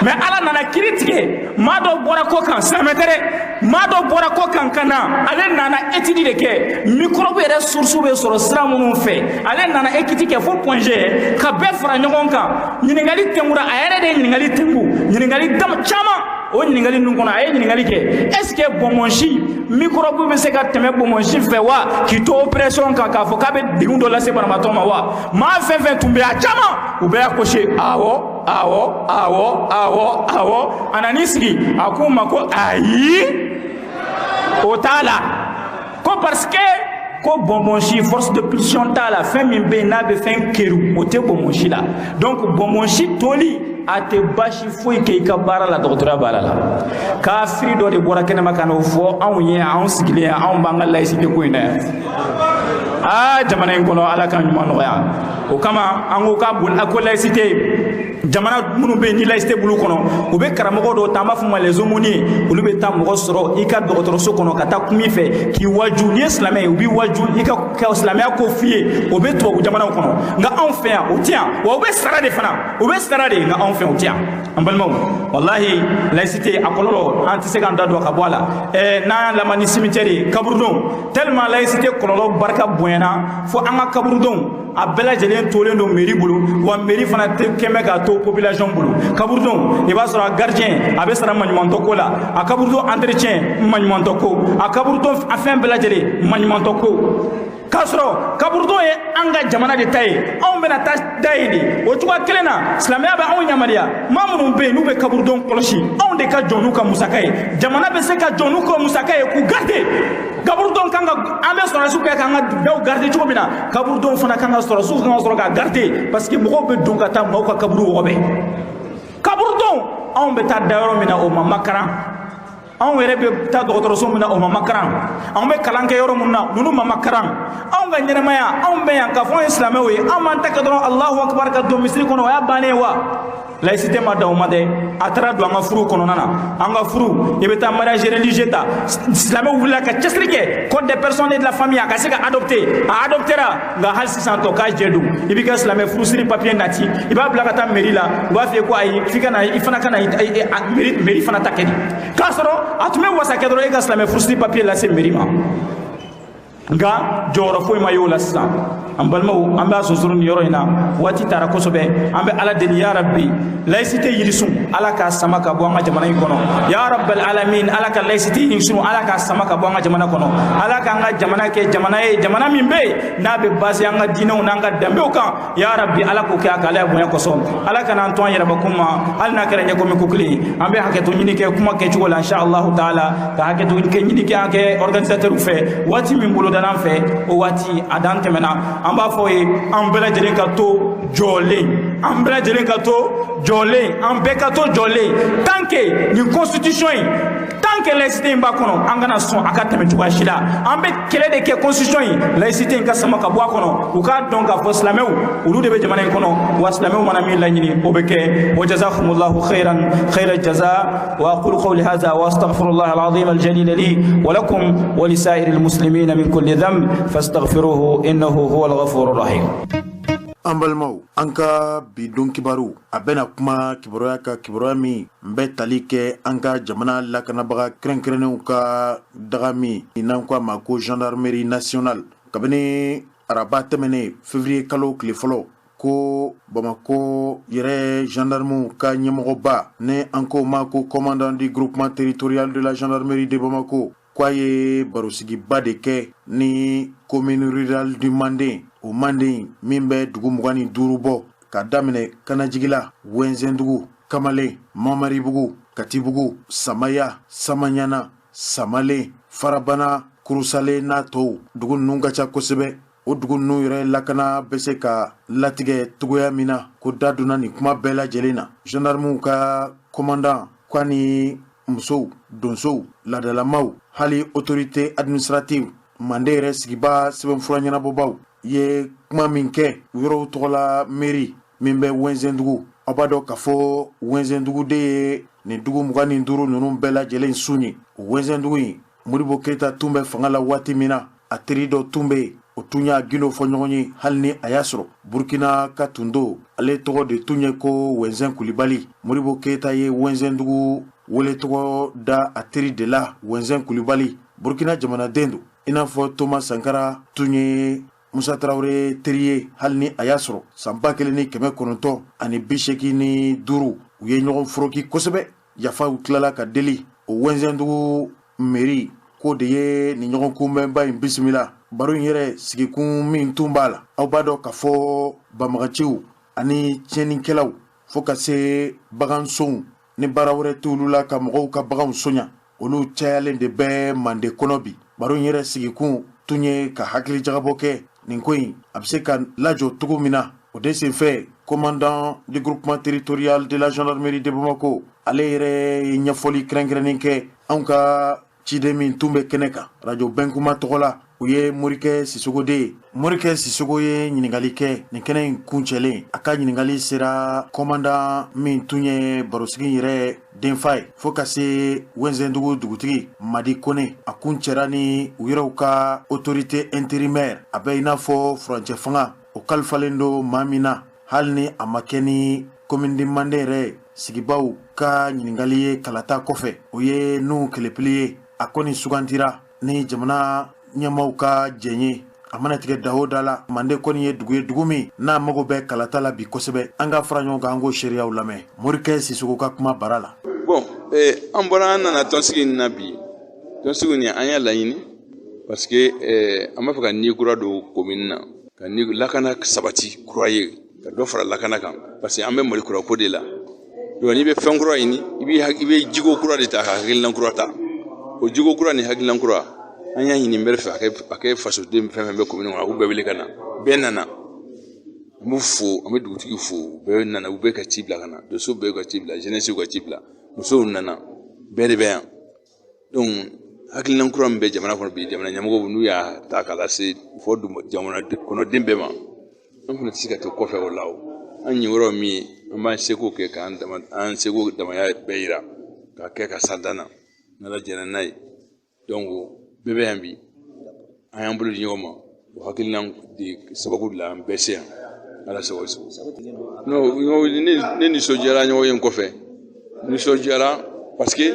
Mais Ala nana kiri tigɛ, maa dɔ bɔra kɔ kan, silamɛ tɛ dɛ, maa dɔ bɔra kɔ kan ka na, ale nana étude de kɛ microbe yɛrɛ source bɛ sɔrɔ sira minnu fɛ. Ale nana étude kɛ fo Point G ka bɛɛ fara ɲɔgɔn kan. Ɲininkali tɛnkura, a yɛrɛ de ye ɲininkali tɛnku, ɲininkali dama caman. O ɲininkali ninnu kɔnɔ, a ye ɲininkali kɛ: est ce que bonbonsi microbe bɛ se ka tɛmɛ bonbonsi fɛ wa, k'i to opération kan, k'a fɔ k'a bɛ degun dɔ lase banabaatɔ ma wa? Maa fɛn fɛn tun bɛ yen, a caman, u bɛɛ y'a coché: awɔ, awɔ, awɔ, awɔ, awɔ. A nan'i sigi, a k'u ma ko ayi, o t'a la, ko parce que ko bonbonsi, force de pulsion t'a la. Fɛn min bɛ yen n'a bɛ fɛn keru, o tɛ bonbonsi la. Donc bonbonsi toli, a tɛ baasi foyi kɛ i ka baara la, dɔgɔtɔrɔya baara la. Kafiri dɔ de bɔra kɛnɛma ka n'o fɔ anw ye, anw sigilen yan, anw b'an ka laïcité ko in na yan. Aa, jamana in kɔnɔ, Ala ka ɲuman nɔgɔya. O kama an ko k'a boli ko laïcité. Jamana minnu bɛ yen ni laïcité b'olu kɔnɔ, u bɛ karamɔgɔ dɔw ta, an b'a fɔ ma les aumôniers. Olu bɛ taa mɔgɔ sɔrɔ i ka dɔgɔtɔrɔso kɔnɔ ka taa kuma i fɛ k'i waju. N'i ye silamɛ ye, u b'i waju, i ka silamɛya ko f'i ye. O bɛ tubabu jamanaw kɔnɔ, nka anw fɛ yan, o tɛ yan. Wa u bɛ sara de fana, u bɛ sara de, nka anw fɛ, o tɛ yan. An balimaw, walahi, laïcité a kɔlɔlɔ, an tɛ se k'an da don ka bɔ a la. N'an y'a laban ni cimetière ye, kaburudon, tellement laïcité kɔlɔlɔ barika bonyana fo an ka kaburudon, a bɛɛ lajɛlen tolen don mairie bolo. Wa mairie fana tɛ kɛmɛ k'a to population bolo. Kaburudon, i b'a sɔrɔ a gardien, a bɛ sara maɲumantɔ ko la, a kaburudon entretien, maɲumantɔ ko, a kaburudon, a fɛn bɛɛ lajɛlen, maɲumantɔ ko, k'a sɔrɔ kaburudon ye an ka jamana de ta ye, anw bɛna taa da yen de. O cogoya kelen na, silamɛya bɛ anw yamaruya, maa minnu bɛ yen n'u bɛ kaburudon kɔlɔsi, anw de ka jɔ n'u ka musaka ye, jamana bɛ se ka jɔ n'u ka musaka ye k'u garder. Kaburudon kan ka, an bɛ sɔrɔdasiw kɛ k'an ka daw garder cogo min na, kaburudon fana kan ka, sɔrɔdasiw kan ka sɔrɔ k'a garder, parce que mɔgɔw bɛ don ka taa maaw ka kaburu wɔgɔbɛ. Kaburudon, anw bɛ taa da yɔrɔ min na, o ma makaran. Anw yɛrɛ bɛ taa dɔgɔtɔrɔso min na, o ma makaran. Anw bɛ kalan kɛ yɔrɔ min na, ninnu ma makaran. Anw ka ɲɛnɛmaya, anw bɛ yan k'a fɔ anw ye silamɛw ye, an b'an ta kɛ dɔrɔn, Alahu akibar, ka don misiri kɔnɔ, o y'a bannen ye wa? Laïcité ma dan o ma dɛ, a taara don an ka furu kɔnɔna na. An ka furu, i bɛ taa mariage religieux ta, silamɛw wulila ka cɛsiri kɛ Code des personnes et de la famille a ka se ka adopter. A adoptera, nka hali sisan tɔ k'a jɛ don. I b'i ka silamɛ furusiri papier nati, i b'a bila ka taa mairie la, u b'a f'i ye ko ayi, f'i ka na, i fana ka na mairie fana ta kɛ di, k'a sɔrɔ a tun bɛ wasa kɛ dɔrɔn e ka silamɛ furusiri papier lase mairie ma. Nka jɔyɔrɔ foyi ma ye o la sisan. An balimaw, an b'a sonsoro nin yɔrɔ in na, waati taara kosɛbɛ. An bɛ Ala deli, ya Rabbi, laïcité yirisun, Ala k'a sama ka bɔ an ka jamana in kɔnɔ. Ya Rabbal alamin, Ala ka laïcité yirisun, Ala k'a sama ka bɔ an ka jamana kɔnɔ. Ala k'an ka jamana kɛ jamana ye, jamana min bɛ yen n'a bɛ basé an ka diinɛw n'an ka danbew kan. Ya Rabbi, Ala k'o kɛ a k'ale bonya kosɔn. Ala kana an to an yɛrɛbakun ma, hali n'a kɛra ɲɛkomi ko kelen ye. An bɛ hakɛto ɲini kɛ kuma kɛcogo la, inshallah taala, ka hakɛto kɛ ɲini kɛ an kɛ organisateur fɛ. Waati min bolo dara an fɛ, o waati a dan tɛmɛna. An b'a fɔ ye, an bɛɛ lajɛlen ka to jɔlen, an bɛɛ lajɛlen ka to jɔlen, an bɛɛ ka to jɔlen. Tant que nin constitution in, tant que laïcité in b'a kɔnɔ, an kana sɔn a ka tɛmɛ cogoya si la. An bɛ kɛlɛ de kɛ constitution in, laïcité in ka sama ka bɔ a kɔnɔ. U k'a dɔn k'a fɔ silamɛw, olu de bɛ jamana in kɔnɔ, wa silamɛw mana min laɲini, o bɛ kɛ. Wa jazakumullahu khairan khayra jaza. Wa aqulu qawli hadha wa astaghfirullah alazim aljalil li wa lakum wa lisa'iril muslimin min kulli dhanb fastaghfiruhu innahu huwal ghafurur rahim. An balimaw, an ka bi don kibaru, a bɛna kuma kibaruya ka kibaruya min n bɛ tali kɛ an ka jamana lakanabaga kɛrɛnkɛrɛnnenw ka daga min n'an ko a ma ko Gendarmerie nationale. Kabini araba tɛmɛnen, février kalo tile fɔlɔ, ko Bamako yɛrɛ gendarmew ka ɲɛmɔgɔba, ni an ko ma ko commandant du groupement territorial de la gendarmerie de Bamako, k'a ye barosigiba de kɛ ni commune rurale du Manden, o Manden min bɛ dugu 25 bɔ, ka daminɛ Kanajigila, Wɛnzɛndugu, Kamalen, Mamaribugu, Katibugu, Samaya, Samaɲana, Samalen, Farabana, Kurusalen n'a tɔw. Dugu ninnu ka ca kosɛbɛ. O dugu ninnu yɛrɛ lakana bɛ se ka latigɛ cogoya min na, ko da donna nin kuma bɛɛ lajɛlen na. Gendarmew ka commandant k'a ni musow, donsow, ladalamaw, hali autorité administrative, Manden yɛrɛ sigiba sɛbɛnfura ɲɛnabɔbaw ye kuma min kɛ yɔrɔw tɔgɔla mairie min bɛ Wɛnzɛndugu. Aw b'a dɔn k'a fɔ Wɛnzɛndugu de ye nin dugu 25 ninnu bɛɛ lajɛlen sun ye. O Wɛnzɛndugu in, Modibo Keyita tun bɛ fanga la waati min na, a teri dɔ tun bɛ yen, o tɔgɔ tun y'a gindo fɔ ɲɔgɔn ye, hali ni a y'a sɔrɔ Burkina ka tun don. Ale tɔgɔ de tun ye ko Wɛnzɛn Kulibali. Modibo Keyita ye Wɛnzɛndugu wele tɔgɔ da a teri de la, Wɛnzɛn Kulibali. Burkina jamanaden don, i n'a fɔ Thomas Sankara tun ye Musa Tarawele teri ye, hali ni a y'a sɔrɔ san 1985 u ye ɲɔgɔn foroki kosɛbɛ. Yafaw tilala ka deli. O Wɛnzɛndugu mairie k'o de ye nin ɲɔgɔn kunbɛnba in bisimila. Baro in yɛrɛ sigikun min tun b'a la, aw b'a dɔn k'a fɔ banbagaciw ani tiɲɛnikɛlaw, fo ka se bagansonw ni baara wɛrɛ t'olu la ka mɔgɔw ka baganw sonya, olu cayalen de bɛ Mande kɔnɔ bi. Baro in yɛrɛ sigikun tun ye ka hakili jagabɔ kɛ nin ko in a bɛ se ka lajɔ cogo min na. O de senfɛ, commandant du groupement territorial de la gendarmerie de Bamako, ale yɛrɛ ye ɲɛfɔli kɛrɛnkɛrɛnnen kɛ anw ka ciden min tun bɛ kɛnɛ kan radio Bɛnkuma tɔgɔ la, o ye Morikɛ Sisoko de ye. Morikɛ Sisoko ye ɲininkali kɛ nin kɛnɛ in kuncɛlen. A ka ɲininkali sera commandant min tun ye barosigi yɛrɛ denfa ye, fo ka se Wɛnzɛndugu dugutigi Madi Kone. A kuncɛra ni u yɛrɛw ka autorité intérimaire, a bɛ i n'a fɔ furancɛ fanga, o kalifalen don maa min na, hali ni a ma kɛ ni commune de Mande yɛrɛ sigibaw ka ɲininkali ye kalata kɔfɛ, o ye Nuhu Kelepili ye. A kɔni sugantira ni jamana ɲɛmaaw ka jɛn ye. A mana tigɛ da o da la, Mande kɔni ye dugu ye, dugu min n'a mago bɛ kalata la bi kosɛbɛ. An ka fara ɲɔgɔn kan, an k'o seereyaw lamɛn Morikɛ Sisoko ka kuma bara la. Bon, an bɔra, an nana tɔnsigi in na bi. Tɔnsigi nin, an y'a laɲini parce que an b'a fɛ ka ni kura don commune na, ka ni lakana sabati kura ye, ka dɔ fara lakana kan, parce que an bɛ Mali kura ko de la. Donc n'i bɛ fɛn kura ɲini, i bɛ jiko kura de ta ka hakilina kura ta. O jiko kura ni hakilina kura, an y'a ɲini bɛɛ fɛ, a kɛ fasoden fɛn fɛn bɛ commune kɔnɔ, a k'u bɛɛ wele ka na. Bɛɛ nana, an b'u fo, an bɛ dugutigi fo. Bɛɛ nana, u bɛɛ ka ci bila ka na, donso bɛɛ ka ci bila, jeunesse ka ci bila, musow nana, bɛɛ de bɛ yan. Donc hakilina kura min bɛ jamana kɔnɔ bi, jamana ɲɛmɔgɔw n'u y'a ta k'a lase fɔ jamana kɔnɔden bɛɛ ma, an fana tɛ se ka to kɔfɛ o la. O an ɲin min ye, an b'an seko kɛ k'an dama, an seko damaya bɛɛ yira k'a kɛ ka sa dan na, n'Ala jɛnna n'a ye. Donc bɛɛ bɛ yan bi, an y'an bolo di ɲɔgɔn ma. O hakilina de sababu de la an bɛɛ se yan. Ala sago sago. Non, ne nisɔndiyara ɲɔgɔn ye n kɔfɛ, nisɔndiyara parce que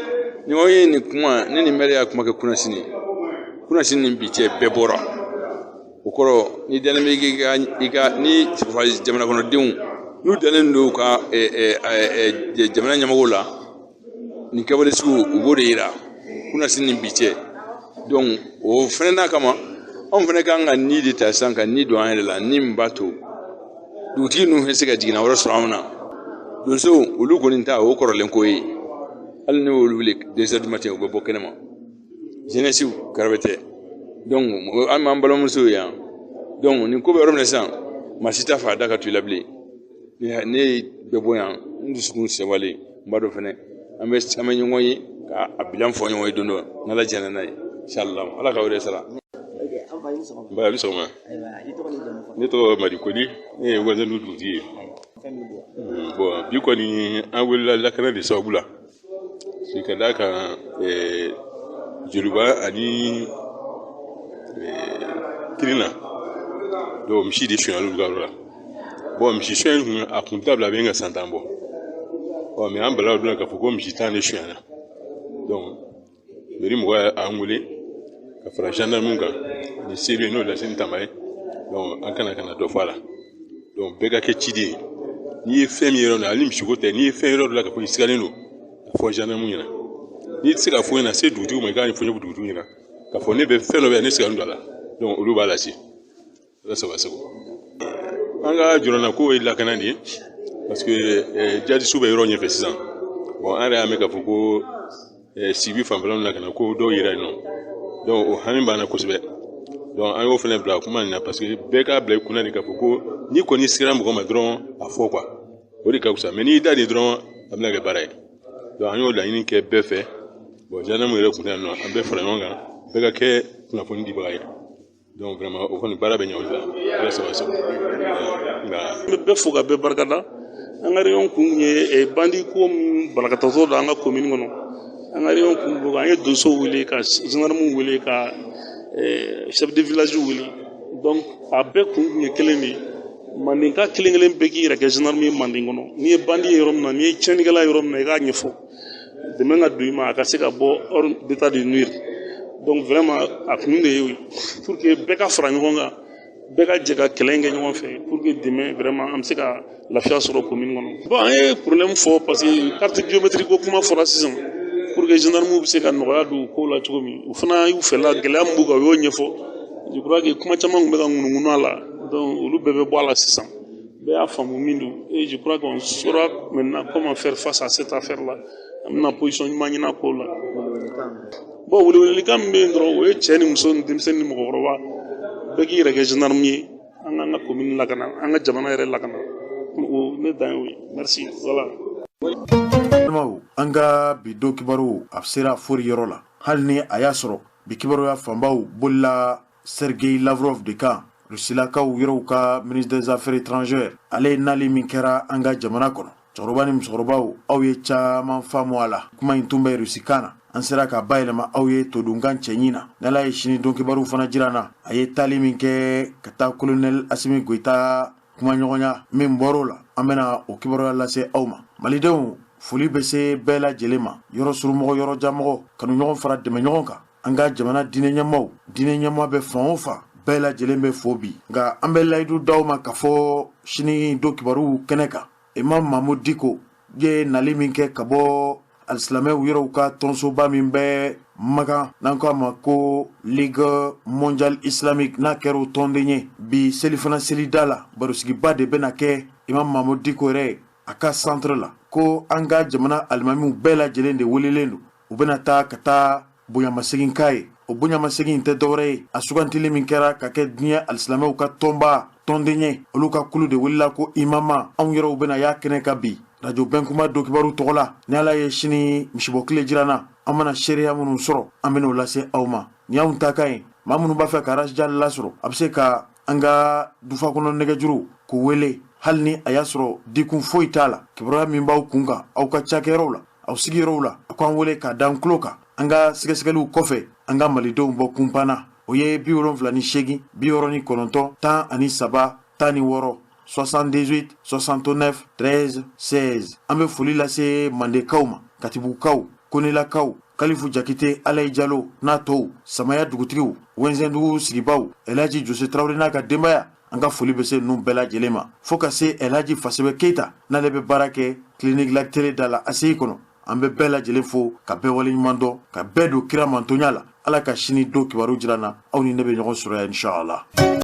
ɲɔgɔn ye nin kuma, ne ni maire y'a kuma kɛ kunasini. Kunasini ni bi cɛ, bɛɛ bɔra. O kɔrɔ, ni dalen bɛ i ka ni jamana kɔnɔdenw n'u dalen don u ka jamana ɲɛmɔgɔw la, nin kɛwale sugu u b'o de yira kunasini ni bi cɛ. Donc o fɛnɛ n'a kama, anw fɛnɛ kan ka ni de ta sisan ka ni don an yɛrɛ la, ni min b'a to dugutigi ninnu bɛ se ka jiginna wɛrɛ sɔrɔ anw na. Donsow, olu kɔni ta o kɔrɔlen ko ye, hali n'u y'olu wele 2 heures du matin, u bɛ bɔ kɛnɛma. Jeunesse kɛrɛfɛ tɛ. Donc an b'an balimamusow ye yan. Donc nin ko bɛ yɔrɔ min na sisan, maa si t'a fɛ a da ka to i la bilen. Ne ye bɛɛ bɔ yan, n dusukun sewalen. N b'a dɔn fɛnɛ an bɛ ɲɔgɔn ye k'a bilan fɔ ɲɔgɔn ye don dɔ, n'Ala jɛnna n'a ye, inshallah. Ala ka wele sara. Ba, a bɛ sɔgɔma. Ne tɔgɔ Madi Koli, ne ye Wɛnzɛndu dugutigi ye. Bon, bi kɔni an wulila lakana de sababu la, ka d'a kan Joliba ani Kirina donc misi de sonyali olu ka yɔrɔ la. Bon, misi sonya in kun, a kun dabila a bɛ ka san 10 bɔ. Ɔ mais an balala o don k'a fɔ ko misi 10 de sonyana. Donc mairie mɔgɔ y'an wele ka fara gendarme kan ni CB, n'o ye Lasini Tamba ye. Donc an kana ka na dɔ fɔ a la. Donc bɛɛ ka kɛ ciden ye. N'i ye fɛn min yɔrɔ la, hali misiko tɛ, n'i ye fɛn yɔrɔ dɔ la k'a fɔ i sigalen don, a fɔ gendarme ɲɛna. N'i tɛ se k'a fɔ ɲɛna, se dugutigi ma, i k'a ɲɛfɔ dugutigi ɲɛna k'a fɔ ne bɛ fɛn dɔ bɛ yan, ne sigalen don a la. Donc olu b'a lase. Ala sago sago. An ka jɔrɔna ko ye lakana de ye, parce que jadisiw bɛ yɔrɔ ɲɛfɛ sisan. Bon, an yɛrɛ y'a mɛn k'a fɔ ko sibi fanfɛla na ka na ko dɔw yera yen nɔ. Donc o hami b'an na kosɛbɛ. Donc an y'o fana bila kuma nin na, parce que bɛɛ k'a bila i kunna de k'a fɔ ko n'i kɔni sera mɔgɔ ma dɔrɔn, a fɔ quoi, o de ka fisa. Mais n'i da de dɔrɔn, a bɛna kɛ baara ye. Donc an y'o laɲini kɛ bɛɛ fɛ. Bon, gendarme yɛrɛ kun tɛ yan nɔ, an bɛɛ fara ɲɔgɔn kan, bɛɛ ka kɛ kunnafoni dibaga ye. Donc vraiment o kɔni baara bɛ ɲɛ o de la. Ala sago sago. Nka N bɛ bɛɛ fo ka bɛɛ barikada. An ka réunion kun ye bandi ko min balakatɔ don an ka commune kɔnɔ. An ka réunion kun bɔ, an ye donsow wele, ka gendarmew wele, ka chef de village wele. Donc a bɛɛ kun tun ye kelen de ye. Mandenka kelen kelen bɛɛ k'i yɛrɛ kɛ gendarme ye Manden kɔnɔ. N'i ye bandi ye yɔrɔ min na, n'i ye tiɲɛnikɛla ye yɔrɔ min na, i k'a ɲɛfɔ, dɛmɛ ka don i ma, a ka se ka bɔ hors d'état de nuire. Donc vraiment, a kun de ye o ye, pour que bɛɛ ka fara ɲɔgɔn kan, bɛɛ ka jɛ ka kɛlɛ in kɛ ɲɔgɔn fɛ, pour que demain vraiment an bɛ se ka lafiya sɔrɔ commune kɔnɔ. Bon, an ye problème fɔ parce que carte biométrique ko kuma fɔra sisan, pour que gendarme bɛ se ka nɔgɔya don u kow la cogo min. U fana y'u fɛla gɛlɛya min b'u kan, u y'o ɲɛfɔ. Je crois que kuma caman tun bɛ ka ŋunuŋunu a la, donc olu bɛɛ bɛ bɔ a la sisan. Bɛɛ y'a faamu min don, et je crois qu'on saura maintenant comment faire face à cette affaire là. An bɛna position ɲuman ɲini a ko la. Bon, welewelekan min bɛ yen dɔrɔn, o ye cɛ ni muso ni denmisɛnnin ni mɔgɔkɔrɔba bɛɛ k'i yɛrɛ kɛ gendarme ye, an k'an ka commune lakana, an ka jamana yɛrɛ lakana. O ne dan ye o ye. Merci, voilà. Balimaw, an ka bi don kibaru a sera fori yɔrɔ la, hali ni a y'a sɔrɔ bi kibaruya fanbaw bolila Sergei Lavrov de kan, Rusilakaw yɔrɔw ka ministre des Affaires étrangères. Ale ye nali min kɛra an ka jamana kɔnɔ, cɛkɔrɔba ni musokɔrɔbaw, aw ye caman faamu a la. Kuma in tun bɛ rusikan na, an sera ka bayɛlɛma aw ye todunkan cɛɲi na. N'Ala ye sini don kibaru fana jira na, a ye taali min kɛ ka taa colonel Asimi Goyita kumaɲɔgɔnya min bɔr'o la, an bɛna o kibaruya lase aw ma. Malidenw, foli bɛ se bɛɛ lajɛlen ma, yɔrɔ surumɔgɔ, yɔrɔ janmɔgɔ, kanuɲɔgɔn fara dɛmɛ ɲɔgɔn kan. An ka jamana diinɛ ɲɛmaaw, diinɛ ɲɛmaa bɛ fan o fan, bɛɛ lajɛlen bɛ fo bi. Nka an bɛ layidu d'aw ma k'a fɔ sini don kibaru kɛnɛ kan, Imam Mahmoud Dicko ye nali min kɛ ka bɔ alisilamɛw yɔrɔw ka tɔnsoba min bɛ Makan, n'an ko a ma ko Ligue mondiale islamique, n'a kɛra o tɔnden ye, bi selifana selida la, barosigiba de bɛna kɛ Imam Mahmoud Dicko yɛrɛ a ka centre la, ko an ka jamana alimamiw bɛɛ lajɛlen de welelen don. U bɛna taa ka taa bonyamasegin k'a ye. O bonyamasegin tɛ dɔwɛrɛ ye, a sugantili min kɛra ka kɛ diɲɛ alisilamɛw ka tɔnba tɔnden ye, olu ka kulu de wulila ko imama. Anw yɛrɛw bɛna y'a kɛnɛ kan bi Radio Bɛnkuma donkibaru tɔgɔ la. Ni Ala ye sini misibɔ tile jira na, an mana seereya minnu sɔrɔ, an bɛn'o lase aw ma. Ni y'anw ta ka ye, maa minnu b'a fɛ ka Rasjal lasɔrɔ, a bɛ se ka an ka dufa kɔnɔ nɛgɛjuru k'u wele, hali ni a y'a sɔrɔ dikun foyi t'a la. Kibaruya min b'aw kun kan aw ka cakɛyɔrɔw la, aw sigiyɔrɔw la, a k'an wele k'a d'an tulo kan. An ka sɛgɛsɛgɛliw kɔfɛ, an ka malidenw bɔ kunpanna, o ye 78 69 13 16, 78 69 13 16. An bɛ foli lase mandekaw ma, katibukaw, konelakaw, Kalifu Jakite, Alayi Jalo n'a tɔw, Samaya dugutigiw, Wɛnzɛndugu sigibaw, Elhaji Jose Tarawele n'a ka denbaya, an ka foli bɛ se ninnu bɛɛ lajɛlen ma, fo ka se Elhaji Fasɛbɛ Keyita, n'ale bɛ baara kɛ clinique Lactéré da la ACI kɔnɔ. An bɛ bɛɛ lajɛlen fo ka bɛɛ waleɲuman dɔn, ka bɛɛ don kira mantonya la. Ala ka sini don kibaru jira na, aw ni ne bɛ ɲɔgɔn sɔrɔ yan, inshallah.